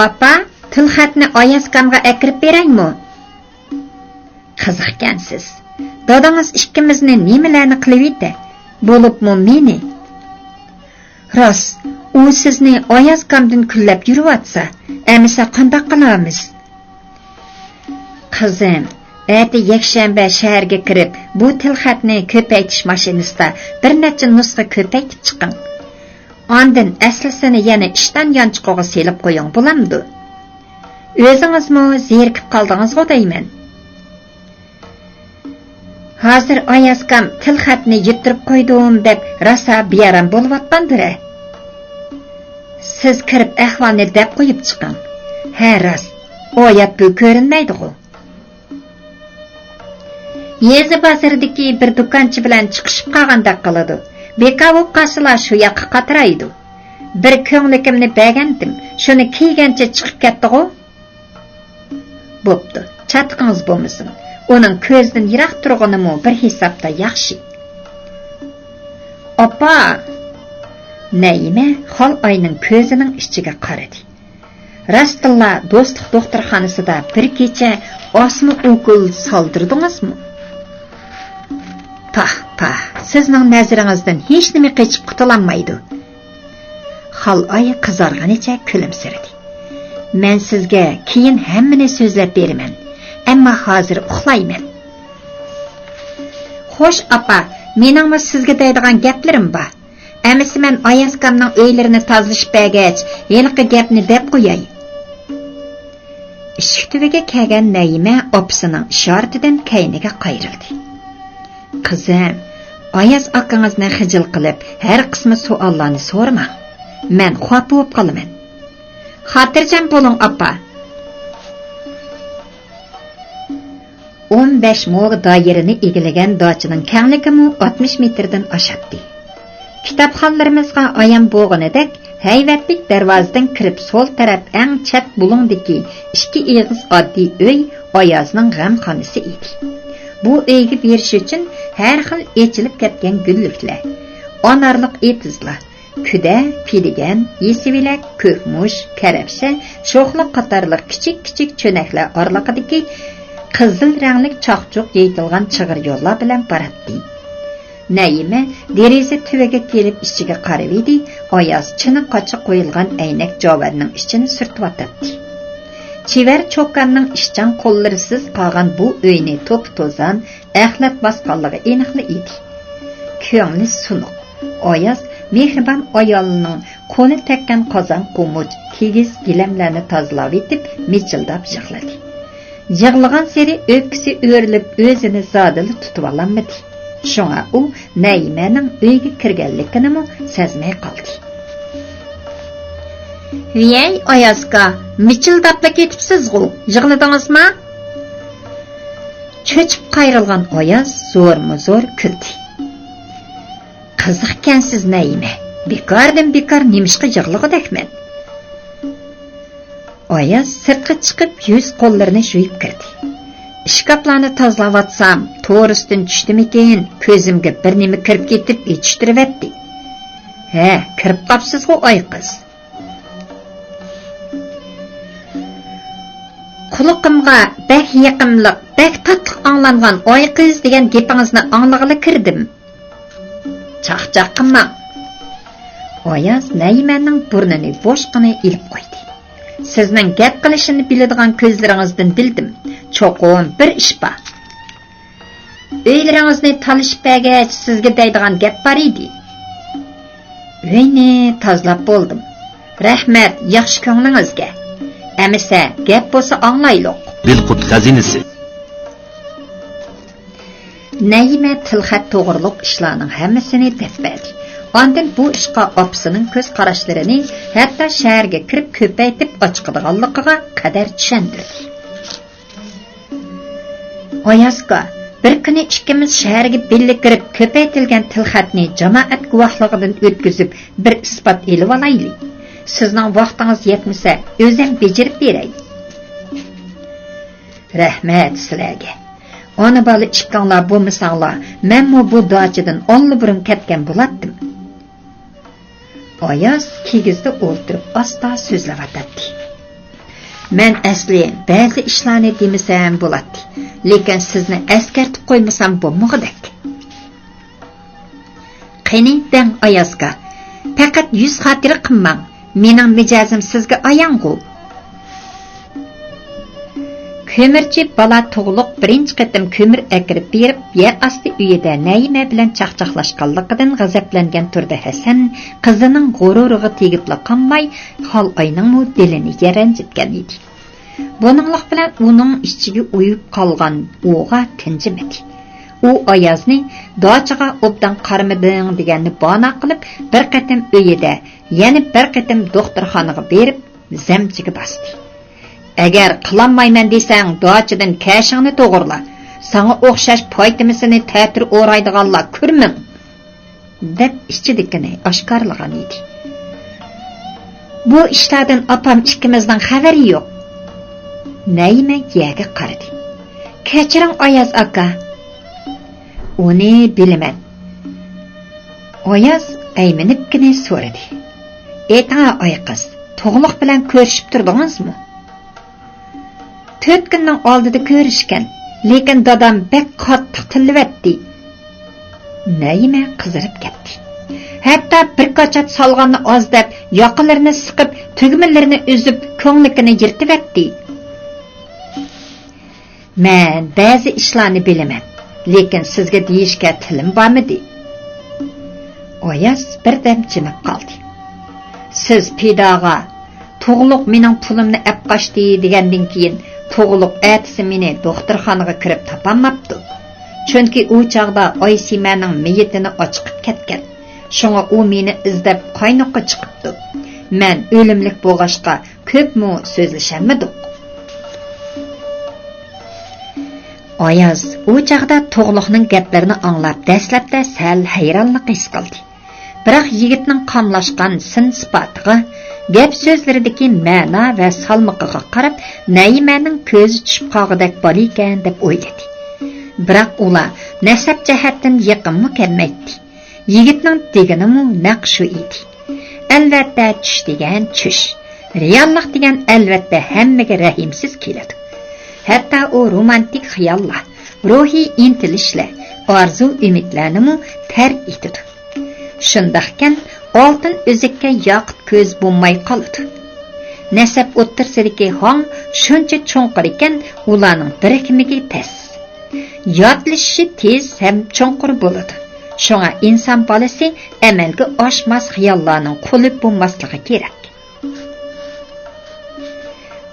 ئاپا، تىلخەتنى ئايازكامغا ئەكىرىپ بېرەيمۇ؟ قىزىقكەنسىز. دادىڭىز ئىككىمىزنى نېمىلەرنى قىلىۋېتە، بولۇپمۇ مېنى. راست، ئۇ سىزنى ئايازكامدىن كۈنلەپ يۈرۈۋاتسا، ئەمىسە قانداق قىلارمىز؟ قىزىم، ئەتە يەكشەنبە شەھەرگە كىرىپ، بۇ تىلخەتنى كۆپەيتىش ماشىنىسىدا بىر نەچچە نۇسخا كۆپەيتىپ چىقىڭ. ئاندىن ئەسلىسىنى يەنە ئىشتان يانچۇقىغا سېلىپ قويۇڭ، بولامدۇ؟ ئۆزىڭىزمۇ زېرىكىپ قالدىڭىزغۇ دەيمەن. ھازىر ئايازكام تىلخەتنى يىتتۈرۈپ قويدۇم دەپ راسا بىئارام بولۇۋاتقاندۇر-ە. سىز كىرىپ ئەھۋالنى دەپ قويۇپ چىقىڭ. ھە راست، ئايات بۇ كۆرۈنمەيدىغۇ. يېزا بازىرىدىكى بىر دۇكانچى بىلەن چىقىشىپ قالغاندەك قىلىدۇ. بىكار بولۇپ قالسىلا شۇ ياققا قاترايدۇ. بىر كۆڭلىكىمنى بەرگەنتىم، شۇنى كىيگەنچە چىقىپ كەتتىغۇ. بوپتۇ، چاتىقىڭىز بولمىسۇن. ئۇنىڭ كۆزدىن يىراق تۇرغىنىمۇ بىر ھېسابتا ياخشى. ئاپا! نەيىمە خالئاينىڭ كۆزىنىڭ ئىچىگە قارىدى. راستتىنلا دوستلۇق دوختۇرخانىسىدا بىر كېچە ئاسما ئوكۇل سالدۇردىڭىزمۇ؟ پاھ، پاھ، سىزنىڭ نەزىرىڭىزدىن ھېچنېمە قېچىپ قۇتۇلالمايدۇ. خالئاي قىزارغىنىچە كۈلۈمسىرىدى. مەن سىزگە كېيىن ھەممىنى سۆزلەپ بېرىمەن، ئەمما ھازىر ئۇخلايمەن. خوش، ئاپا، مېنىڭمۇ سىزگە دەيدىغان گەپلىرىم بار. ئەمىسە مەن ئايازكامنىڭ ئۆيلىرىنى تازىلىشىپ بەرگەچ، ھېلىقى گەپنى دەپ قوياي. ئىشىك تۈۋىگە كەلگەن نەيىمە ئاپىسىنىڭ ئىشارىتىدىن كەينىگە قايرىلدى. قىزىم، ئاياز ئاكىڭىزنى خىجىل قىلىپ، ھەر قىسما سوئاللارنى سورىماڭ. مەن خاپا بولۇپ قالىمەن. خاتىرجەم بولۇڭ، ئاپا. ئون بەش مو دائىرىنى ئىگىلىگەن داچىنىڭ كەڭلىكىمۇ ئاتمىش مېتىردىن ئاشاتتى. كىتابخانلىرىمىزغا ئايان بولغىنىدەك، ھەيۋەتلىك دەرۋازىدىن كىرىپ سول تەرەپ ئەڭ چەت بۇلۇڭدىكى ئىككى ئېغىز ئاددىي ئۆي ئايازنىڭ غەمخانىسى ئىدى. بۇ ئۆيگە بېرىش ئۈچۈن ھەر خىل ئېچىلىپ كەتكەن گۈللۈكلەر، ئانارلىق ئېتىزلار، كۈدە، پىدىگەن، يېسىۋىلەك، كۆكمۇچ، كەرەپشە، شوخلا قاتارلىق كىچىك-كىچىك چۆنەكلەر ئارىلىقىدىكى قىزىل رەڭلىك چاقچۇق يېيىتىلغان چىغىر يوللار بىلەن باراتتى. نەيىمە دېرىزە تۈۋىگە كېلىپ ئىچىگە قارىۋىدى، ئاياز چىنە قاچا قويۇلغان ئەينەك جاۋەرنىڭ ئىچىنى سۈرتۈۋاتاتتى. چېۋەر چوكاننىڭ ئىشچان قوللىرىسىز قالغان بۇ ئۆينى توپا-توزان، ئەخلەت باسقانلىقى ئېنىقلا ئىدى. كۆڭلى سۇنۇق، ئاياز مېھرىبان ئايالىنىڭ قولى تەگكەن قازان قومۇچ، كىگىز گىلەملەرنى تازىلاۋېتىپ مىچىلداپ يىغلىدى. يىغلىغانسېرى ئۆپكىسى ئۆرۈلۈپ، ئۆزىنى زادىلا تۇتۇۋالالمىدى. شۇڭا ئۇ نەيىمەنىڭ ئۆيگە كىرگەنلىكىنىمۇ سەزمەي قالدى. ۋىيەي، ئايازكا، مىچىلداپلا كېتىپسىزغۇ، يىغلىدىڭىزما؟ چۆچۈپ قايرىلغان ئاياز زورمۇ زور كۈلدى. قىزىقكەنسىز نەيىمە، بىكاردىن بىكار نېمىشقا يىغلىغۇدەكمەن؟ ئاياز سىرتقا چىقىپ يۈز قوللىرىنى يۇيۇپ كىردى. ئىشكاپلارنى تازىلاۋاتسام، تورۇستىن چۈشتىمىكىن، كۆزۈمگە بىر نېمە كىرىپ كېتىپ ئېچىشتۇرۇۋەتتى. ھە، كىرىپ قاپسىزغۇ ئاي قىز. قۇلىقىمغا بەك يېقىملىق، بەك تاتلىق ئاڭلانغان ئاي قىز دېگەن گېپىڭىزنى ئاڭلىغىلى كىردىم. چاقچاق قىلماڭ. ئاياز نەيىمەنىڭ بۇرنىنى بوشقىنە ئېلىپ قويدى. سىزنىڭ گەپ قىلىشىنى بىلىدىغان كۆزلىرىڭىزدىن بىلدىم. چوقۇم بىر ئىش بار. ئۆيلىرىڭىزنى تالىشىپ بەرگەچ سىزگە دەيدىغان گەپ بار ئىدى. ئۆينى تازىلاپ بولدۇم. رەھمەت، ياخشى كۆڭلىڭىزگە. ئەمىسە گەپ بولسا ئاڭلايلۇق. دىلقۇت خەزىنىسى. نەيىمە تىلخەت توغرۇلۇق ئىشلارنىڭ ھەممىسىنى دەپ بەردى. ئاندىن بۇ ئىشقا ئاپىسىنىڭ كۆز قاراشلىرىنى، ھەتتا شەھەرگە كىرىپ كۆپەيتىپ ئاچىقىدىغانلىقىغا قەدەر چۈشەندۈردى. ئايازكا، بىر كۈنى ئىككىمىز شەھەرگە بىللە كىرىپ كۆپەيتىلگەن تىلخەتنى جامائەت گۇۋاھلىقىدىن ئۆتكۈزۈپ بىر ئىسپات ئېلىۋالايلى. سىزنىڭ ۋاقتىڭىز يەتمىسە ئۆزۈم بېجىرىپ بېرەي. رەھمەت سىلەرگە. ئانا بالا ئىككىڭلار بولمىساڭلار، مەنمۇ بۇ داچىدىن ئاللىبۇرۇن كەتكەن بولاتتىم. ئاياز كىگىزدە ئولتۇرۇپ ئاستا سۆزلەۋاتاتتى. مەن ئەسلى بەزى ئىشلارنى دېمىسەم بولاتتى، لېكىن سىزنى ئەسكەرتىپ قويمىسام بولمىغۇدەك. قېنى دەڭ ئايازكا، پەقەت يۈز خاتىرە قىلماڭ، مېنىڭ مىجەزىم سىزگە ئايانغۇ. كۆمۈرچى بالا تۇغلۇق بىرىنچى قېتىم كۆمۈر ئەكىرىپ بېرىپ، يەر ئاستى ئۆيىدە نەيىمە بىلەن چاقچاقلاشقانلىقىدىن غەزەپلەنگەن تۇردى ھەسەن قىزىنىڭ غۇرۇرىغا تېگىپلا قالماي، خالئاينىڭمۇ دىلىنى رەنجىتكەن ئىدى. بۇنىڭلىق بىلەن ئۇنىڭ ئىچىگە ئۇيۇپ قالغان ئوغا تىنجىمىدى. ئۇ ئايازنى داچىغا ئوبدان قارىمىدىڭ دېگەننى بانا قىلىپ، بىر قېتىم ئۆيىدە، يەنە بىر قېتىم دوختۇرخانىغا بېرىپ، زەمچىگە باستى. ئەگەر قىلالمايمەن دېسەڭ، داچىدىن كەشىڭنى توغرىلا. ساڭا ئوخشاش پايتىمىسىنى تەتۈر ئورايدىغانلار كۆرمىڭ! دەپ ئىچىدىكىنى ئاشكارىلىغان ئىدى. بۇ ئىشلاردىن ئاپام ئىككىمىزنىڭ خەۋىرى يوق. نەيىمە يەرگە قارىدى. كەچۈرۈڭ ئاياز ئاكا. ئۇنى بىلىمەن. ئاياز ئەيمىنىپكىنە سورىدى. ئېيتىڭا ئاي قىز، تۇغلۇق بىلەن كۆرۈشۈپ تۇردىڭىزمۇ؟ تۆت كۈننىڭ ئالدىدا كۆرۈشكەن، لېكىن دادام بەك قاتتىق تىللىۋەتتى. نەيىمە قىزىرىپ كەتتى. ھەتتا بىر كاچات سالغاننى ئاز دەپ، ياقىلىرىنى سىقىپ، تۈگمىلىرىنى ئۈزۈپ، كۆڭلىكىنى يىرتىۋەتتى. مەن بەزى ئىشلارنى بىلىمەن، لېكىن سىزگە دېيىشكە تىلىم بارمىدى. ئاياز بىردەم جىمىپ قالدى. سىز پىداغا، تۇغلۇق مېنىڭ پۇلۇمنى ئەپ قاچتى دېگەندىن كېيىن، تۇغلۇق ئەتىسى مېنى دوختۇرخانىغا كىرىپ تاپالماپتۇ. چۈنكى ئۇ چاغدا ئايسىمەنىڭ مېيىتىنى ئاچىقىپ كەتكەن. شۇڭا ئۇ مېنى ئىزدەپ قاينۇققا چىقىپتۇ. مەن ئۆلۈملۈك بولغاچقا، كۆپمۇ سۆزلىشەلمىدۇق. ئاياز ئۇ چاغدا تۇغلۇقنىڭ گەپلىرىنى ئاڭلاپ، دەسلەپتە سەل ھەيرانلىق ھېس قىلدى. بىراق يىگىتنىڭ قاملاشقان سىن-سىپاتىغا، گەپ-سۆزلىرىدىكى مەنا ۋە سالمىقىغا قاراپ، نەيىمەنىڭ كۆزى چۈشۈپ قالغۇدەك بالىكەن دەپ ئويلىدى. بىراق ئۇلار نەسەب جەھەتتىن يېقىنمۇ كەلمەيتتى. يىگىتنىڭ دېگىنىمۇ نەق شۇ ئىدى. ئەلۋەتتە، چۈش دېگەن چۈش. رېئاللىق دېگەن ئەلۋەتتە ھەممىگە رەھىمسىز كېلىدۇ. ھەتتا ئۇ رومانتىك خىياللار، روھىي ئىنتىلىشلار، ئارزۇ-ئۈمىدلەرنىمۇ تەرك ئېتىدۇ. شۇنداقكەن، ئالتۇن ئۈزۈككە ياقۇت كۆز بولماي قالىدۇ. نەسەب ئوتتۇرىسىدىكى ھاڭ شۇنچە چوڭقۇر ئىكەن، ئۇلارنىڭ بىرىكمىكى تەس. ياتلىشىشى تېز ھەم چوڭقۇر بولىدۇ. شۇڭا ئىنسان بالىسى ئەمەلگە ئاشماس خىياللارنىڭ قۇلى بولماسلىقى كېرەك.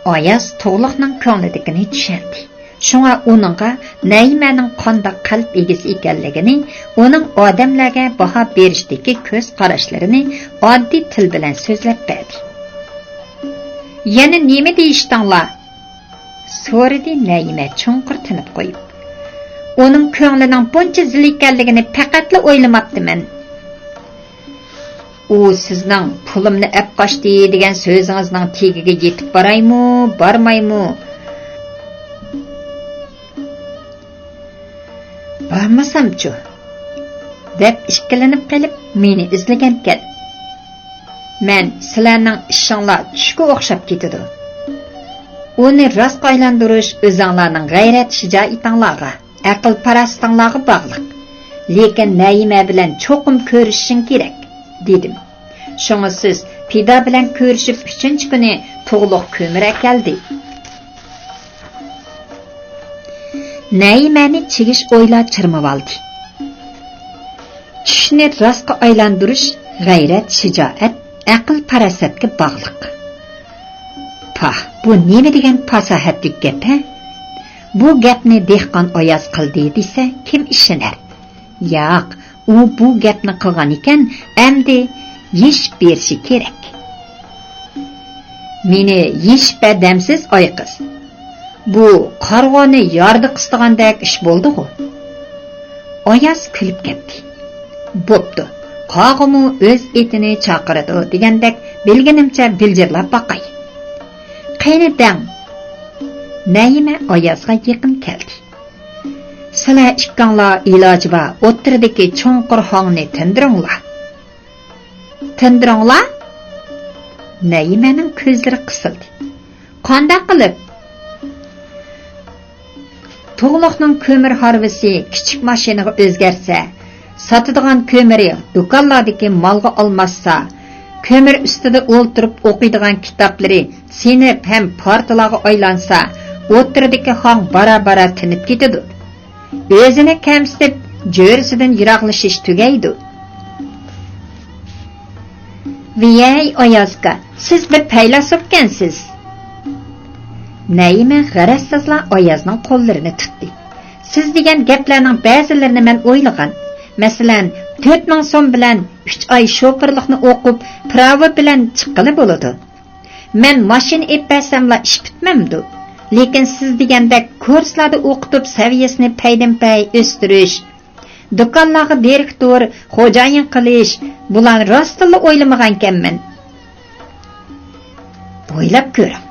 ئاياز تۇغلۇقنىڭ كۆڭلىدىكىنى چۈشەندى. شۇڭا ئۇنىڭغا نەيىمەنىڭ قانداق قەلب ئىگىسى ئىكەنلىكىنى، ئۇنىڭ ئادەملەرگە باھا بېرىشتىكى كۆز قاراشلىرىنى ئاددىي تىل بىلەن سۆزلەپ بەردى. يەنە نېمە دېيىشتىڭلار؟ سورىدى نەيىمە چوڭقۇر تىنىپ قويۇپ. ئۇنىڭ كۆڭلىنىڭ بۇنچە زىل ئىكەنلىكىنى پەقەتلا ئويلىماپتىمەن. ئۇ سىزنىڭ پۇلۇمنى ئەپ قاچتى دېگەن سۆزىڭىزنىڭ تېگىگە يېتىپ بارايمۇ، بارمايمۇ؟ بارمىسامچۇ؟ دەپ ئىككىلىنىپ قېلىپ مېنى ئىزدىگەنكەن. مەن سىلەرنىڭ ئىشىڭلار چۈشكە ئوخشاپ كېتىدۇ. ئۇنى راستقا ئايلاندۇرۇش ئۆزۈڭلارنىڭ غەيرەت-شىجائىتىڭلارغا، ئەقىل-پاراسىتىڭلارغا باغلىق. لېكىن نەيىمە بىلەن چوقۇم كۆرۈشۈشۈڭ كېرەك، دېدىم. شۇڭا سىز پىدا بىلەن كۆرۈشۈپ ئۈچىنچى كۈنى تۇغلۇق كۆمۈر ئەكەلدى. نەيىمەنى چىگىش ئويلا چىرمىۋالدى. چۈشنى راستقا ئايلاندۇرۇش غەيرەت، شىجائەت، ئەقىل-پاراسەتكە باغلىق. پاھ، بۇ نېمە دېگەن پاساھەتلىك گەپ، ھە؟ بۇ گەپنى دېھقان ئاياز قىلدى دېسە، كىم ئىشىنەر؟ ياق، ئۇ بۇ گەپنى قىلغان ئىكەن، ئەمدى يېشىپ بېرىشى كېرەك. مېنى يېشىپ بەر دەمسىز، ئاي قىز. بۇ قارىغۇنى ياردا قىستىغاندەك ئىش بولدىغۇ. ئاياز كۈلۈپ كەتتى. بوپتۇ، قاغىمۇ ئۆز ئېتىنى چاقىرىدۇ دېگەندەك بىلگىنىمچە بىلجىرلاپ باقاي. قېنى دەڭ. نەيىمە ئايازغا يېقىن كەلدى. سىلەر ئىككىڭلار ئىلاجى بار ئوتتۇرىدىكى چوڭقۇر ھاڭنى تىندۇرۇڭلار. تىندۇرۇڭلار؟ نەيىمەنىڭ كۆزلىرى قىسىلدى. قانداق قىلىپ؟ تۇغلۇقنىڭ كۆمۈر ھارۋىسى كىچىك ماشىنىغا ئۆزگەرسە، ساتىدىغان كۆمۈرى دۇكانلاردىكى مالغا ئالماشسا، كۆمۈر ئۈستىدە ئولتۇرۇپ ئوقۇيدىغان كىتابلىرى سىنىپ ھەم پارتىلارغا ئايلانسا، ئوتتۇرىدىكى ھاڭ بارا-بارا تىنىپ كېتىدۇ. ئۆزىنى كەمسىتىپ، جۆرىسىدىن يىراقلىشىش تۈگەيدۇ. ۋىيەي، ئايازكا، سىز بىر پەيلاسوپكەنسىز. نەيىمە غەرەزسىزلا ئايازنىڭ قوللىرىنى تۇتتى. سىز دېگەن گەپلەرنىڭ بەزىلىرىنى مەن ئويلىغان. مەسىلەن، تۆت مىڭ سوم بىلەن ئۈچ ئاي شوپۇرلۇقنى ئوقۇپ، پىراۋا بىلەن چىققىلى بولىدۇ. مەن ماشىنا ئېلىپ بەرسەملا ئىش پۈتمەمدۇ؟ لېكىن سىز دېگەندەك كۇرسلاردا ئوقۇتۇپ سەۋىيەسىنى پەيدىنپەي ئۆستۈرۈش، دۇكانلارغا دىرېكتور، خوجايىن قىلىش، بۇلارنى راستتىنلا ئويلىمىغانكەنمەن. ئويلاپ كۆرۈڭ،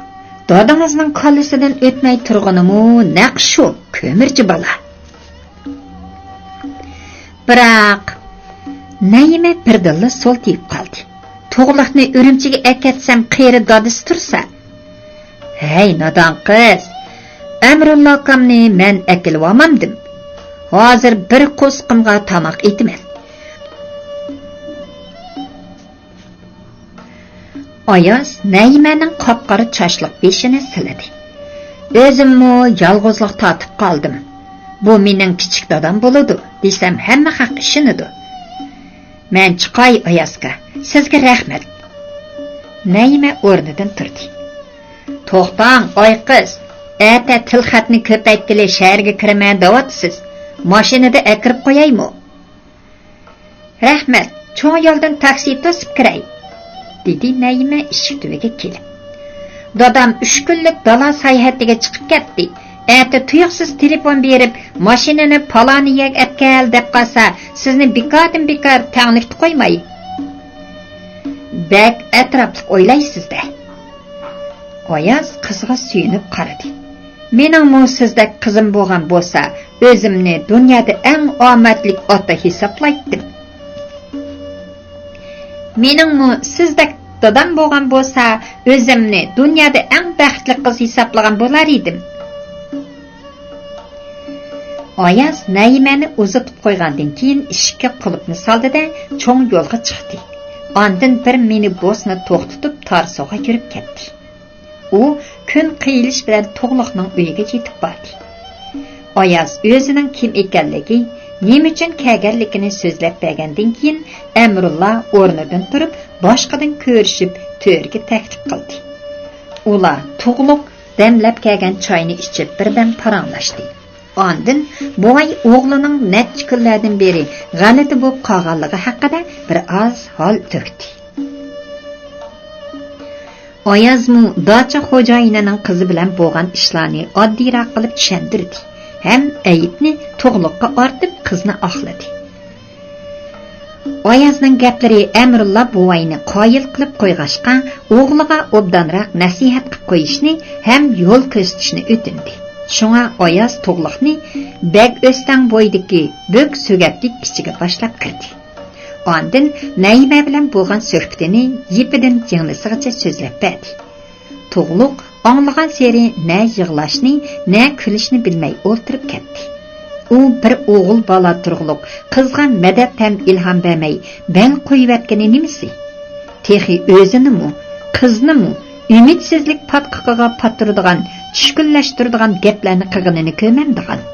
دادىڭىزنىڭ كاللىسىدىن ئۆتمەي تۇرغىنىمۇ نەق شۇ كۆمۈرچى بالا. بىراق، نەيىمە بىردىنلا سولتىيىپ قالدى. تۇغلۇقنى ئۈرۈمچىگە ئەكەتسەم، قېرى دادىسى تۇرسا. ھەي، نادان قىز! ئەمرۇللا ئاكامنى مەن ئەكېلىۋالمامدىم. ھازىر بىر قورسىقىمغا تاماق ئېتىمەن. ئاياز نەيىمەنىڭ قاپقارا چاچلىق بېشىنى سىلىدى. ئۆزۈممۇ يالغۇزلۇق تارتىپ قالدىم. بۇ مېنىڭ كىچىك دادام بولىدۇ دېسەم، ھەممە خەق ئىشىنىدۇ. مەن چىقاي، ئايازكا، سىزگە رەھمەت. نەيىمە ئورنىدىن تۇردى. توختاڭ، ئاي قىز، ئەتە تىلخەتنى كۆپەيتكىلى شەھەرگە كىرىمەن دەۋاتىسىز. ماشىنىدا ئەكىرىپ قويايمۇ؟ رەھمەت، چوڭ يولدىن تاكسى توسۇپ كىرەي، دېدى نەيىمە ئىشىك تۈۋىگە كېلىپ. دادام ئۈچ كۈنلۈك دالا ساياھىتىگە چىقىپ كەتتى. ئەتە تۇيۇقسىز تېلېفون بېرىپ، ماشىنىنى پالانى يەرگە ئەپكەل دەپ قالسا، سىزنى بىكاردىن بىكار تەڭلىكتە قويماي. بەك ئەتراپلىق ئويلايسىز-دە. ئاياز قىزغا سۆيۈنۈپ قارىدى. مېنىڭمۇ سىزدەك قىزىم بولغان بولسا، ئۆزۈمنى دۇنيادا ئەڭ ئامەتلىك ئاتا ھېسابلايتتىم. مېنىڭمۇ سىزدەك دادام بولغان بولسا، ئۆزۈمنى دۇنيادا ئەڭ بەختلىك قىز ھېسابلىغان بولار ئىدىم. ئاياز نەيىمەنى ئۇزىتىپ قويغاندىن كېيىن، ئىشىككە قۇلۇپنى سالدى-دە، چوڭ يولغا چىقتى. ئاندىن بىر مىنىبۇسنى توختىتىپ، تارسۇغا يۈرۈپ كەتتى. ئۇ كۈن قېيىلىش بىلەن تۇغلۇقنىڭ ئۆيىگە يېتىپ باردى. ئاياز ئۆزىنىڭ كىم ئىكەنلىكى، نېمە ئۈچۈن كەلگەنلىكىنى سۆزلەپ بەرگەندىن كېيىن، ئەمرۇللا ئورنىدىن تۇرۇپ، باشقىدىن كۆرۈشۈپ، تۆرگە تەكلىپ قىلدى. ئۇلار تۇغلۇق دەملەپ كەلگەن چاينى ئىچىپ، بىردەم پاراڭلاشتى. ئاندىن بوۋاي ئوغلىنىڭ نەچچە كۈنلەردىن بېرى غەلىتە بولۇپ قالغانلىقى ھەققىدە بىر ئاز ھال تۆكتى. ئايازمۇ داچا خوجايىنىنىڭ قىزى بىلەن بولغان ئىشلارنى ئاددىيراق قىلىپ چۈشەندۈردى ھەم ئەيىبنى تۇغلۇققا ئارتىپ، قىزنى ئاقلىدى. ئايازنىڭ گەپلىرى ئەمرۇللا بوۋاينى قايىل قىلىپ قويغاچقا، ئوغلىغا ئوبدانراق نەسىھەت قىلىپ قويۇشنى ھەم يول كۆرسىتىشنى ئۆتۈندى. شۇڭا ئاياز تۇغلۇقنى بەگ ئۆستەڭ بويىدىكى بۆك سۆگەتلىك ئىچىگە باشلاپ كىردى. ئاندىن نەيىمە بىلەن بولغان سۆھبىتىنى يىپىدىن يىڭنىسىغىچە سۆزلەپ بەردى. تۇغلۇق ئاڭلىغانسېرى نە يىغلاشنى، نە كۈلۈشنى بىلمەي ئولتۇرۇپ كەتتى. ئۇ بىر ئوغۇل بالا تۇرغۇلۇق قىزغا مەدەت ھەم ئىلھام بەرمەي بەل قويۇۋەتكىنى نېمىسى؟ تېخى ئۆزىنىمۇ، قىزنىمۇ ئۈمىدسىزلىك پاتقىقىغا پاتتۇرىدىغان، چۈشكۈنلەشتۈرىدىغان گەپلەرنى قىلغىنىنى كۆرمەمدىغان.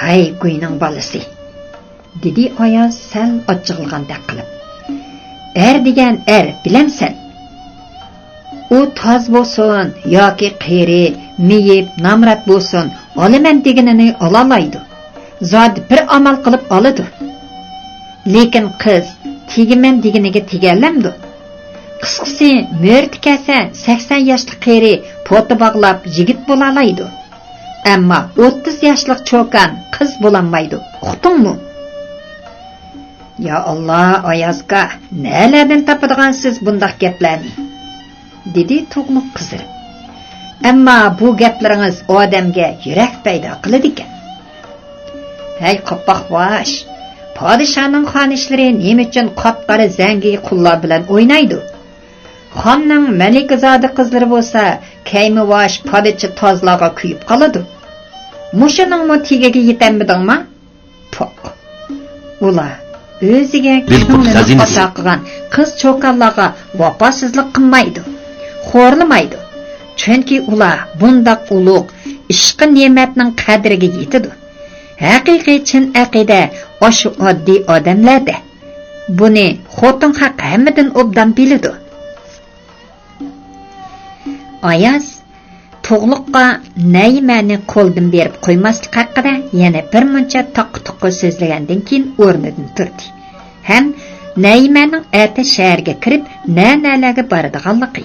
ھەي، گۇينىڭ بالىسى! دېدى ئاياز سەل ئاچچىقلىغاندەك قىلىپ. ئەر دېگەن ئەر، بىلەمسەن؟ ئۇ تاز بولسۇن ياكى قېرى، مېيىپ، نامرات بولسۇن، ئالىمەن دېگىنىنى ئالالايدۇ. زادى بىر ئامال قىلىپ ئالىدۇ. لېكىن قىز تېگىمەن دېگىنىگە تېگەلەمدۇ؟ قىسقىسى، مۆرىتى كەلسە، سەكسەن ياشلىق قېرى پوتا باغلاپ يىگىت بولالايدۇ. ئەمما ئوتتۇز ياشلىق چوكان قىز بولالمايدۇ. ئۇقتۇڭمۇ؟ يا ئاللا، ئايازكا، نەلەردىن تاپىدىغانسىز بۇنداق گەپلەرنى؟ دېدى تۇغلۇق قىزىرىپ. ئەمما بۇ گەپلىرىڭىز ئادەمگە يۈرەك پەيدا قىلىدىكەن. ھەي، قاپاق باش! پادىشاھنىڭ خانىشلىرى نېمە ئۈچۈن قاپقارا زەڭگى قۇللار بىلەن ئوينايدۇ؟ خاننىڭ مەلىكىزادە قىزلىرى بولسا كەيمىۋاش پادىچى تازلارغا كۆيۈپ قالىدۇ. مۇشۇنىڭمۇ تېگىگە يېتەلمىدىڭما؟ پوق! ئۇلار ئۆزىگە بىلقۇت كۆڭلىنى خەزىنىسى. ئاتا قىلغان قىز چوكانلارغا ۋاپاسىزلىق قىلمايدۇ، خورلىمايدۇ. چۈنكى ئۇلار بۇنداق ئۇلۇغ ئىشقى نېمەتنىڭ قەدرىگە يېتىدۇ. ھەقىقىي چىن ئەقىدە ئاشۇ ئاددىي ئادەملەردە. بۇنى خوتۇن خەق ھەممىدىن ئوبدان بىلىدۇ. ئاياز تۇغلۇققا نەيىمەنى قولدىن بېرىپ قويماسلىق ھەققىدە يەنە بىر مۇنچە تاققا-تۇققا سۆزلىگەندىن كېيىن ئورنىدىن تۇردى ھەم نەيىمەنىڭ ئەتە شەھەرگە كىرىپ نە-نەلەرگە بارىدىغانلىقى،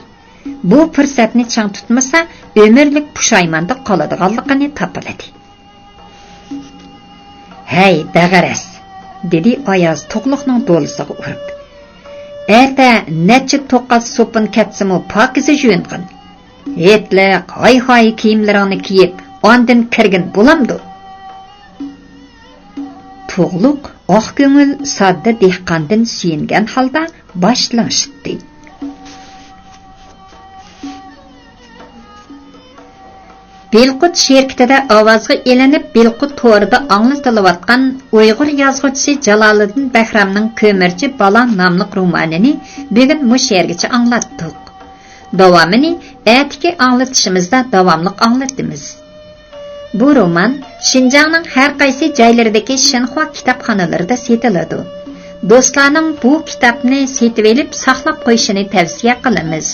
بۇ پۇرسەتنى چىڭ تۇتمىسا ئۆمۈرلۈك پۇشايماندا قالىدىغانلىقىنى تاپىلىدى. ھەي، دەغەرەس! دېدى ئاياز تۇغلۇقنىڭ دولىسىغا ئۇرۇپ. ئەتە نەچچە توقاچ سوپۇن كەتسىمۇ پاكىزە يۇيۇنغىن. ھېيتلىق ھاي-ھاي كىيىملىرىڭنى كىيىپ، ئاندىن كىرگىن بولامدۇ؟ تۇغلۇق ئاق كۆڭۈل ساددا دېھقاندىن سۆيۈنگەن ھالدا باش لىڭشىتتى. بىلقۇت شىركىتىدە ئاۋازغا ئېلىنىپ، بىلقۇت تورىدا ئاڭلىتىلىۋاتقان ئۇيغۇر يازغۇچىسى جالالىدىن بەھرامنىڭ كۆمۈرچى بالا ناملىق رومانىنى بۈگۈن مۇشۇ يەرگىچە ئاڭلاتتۇق. داۋامىنى ئەتىكى ئاڭلىتىشىمىزدا داۋاملىق ئاڭلىتىمىز. بۇ رومان شىنجاڭنىڭ ھەر قايسى جايلىرىدىكى شىنخۇا كىتابخانىلىرىدا سېتىلىدۇ. دوستلارنىڭ بۇ كىتابنى سېتىۋېلىپ ساقلاپ قويۇشىنى تەۋسىيە قىلىمىز.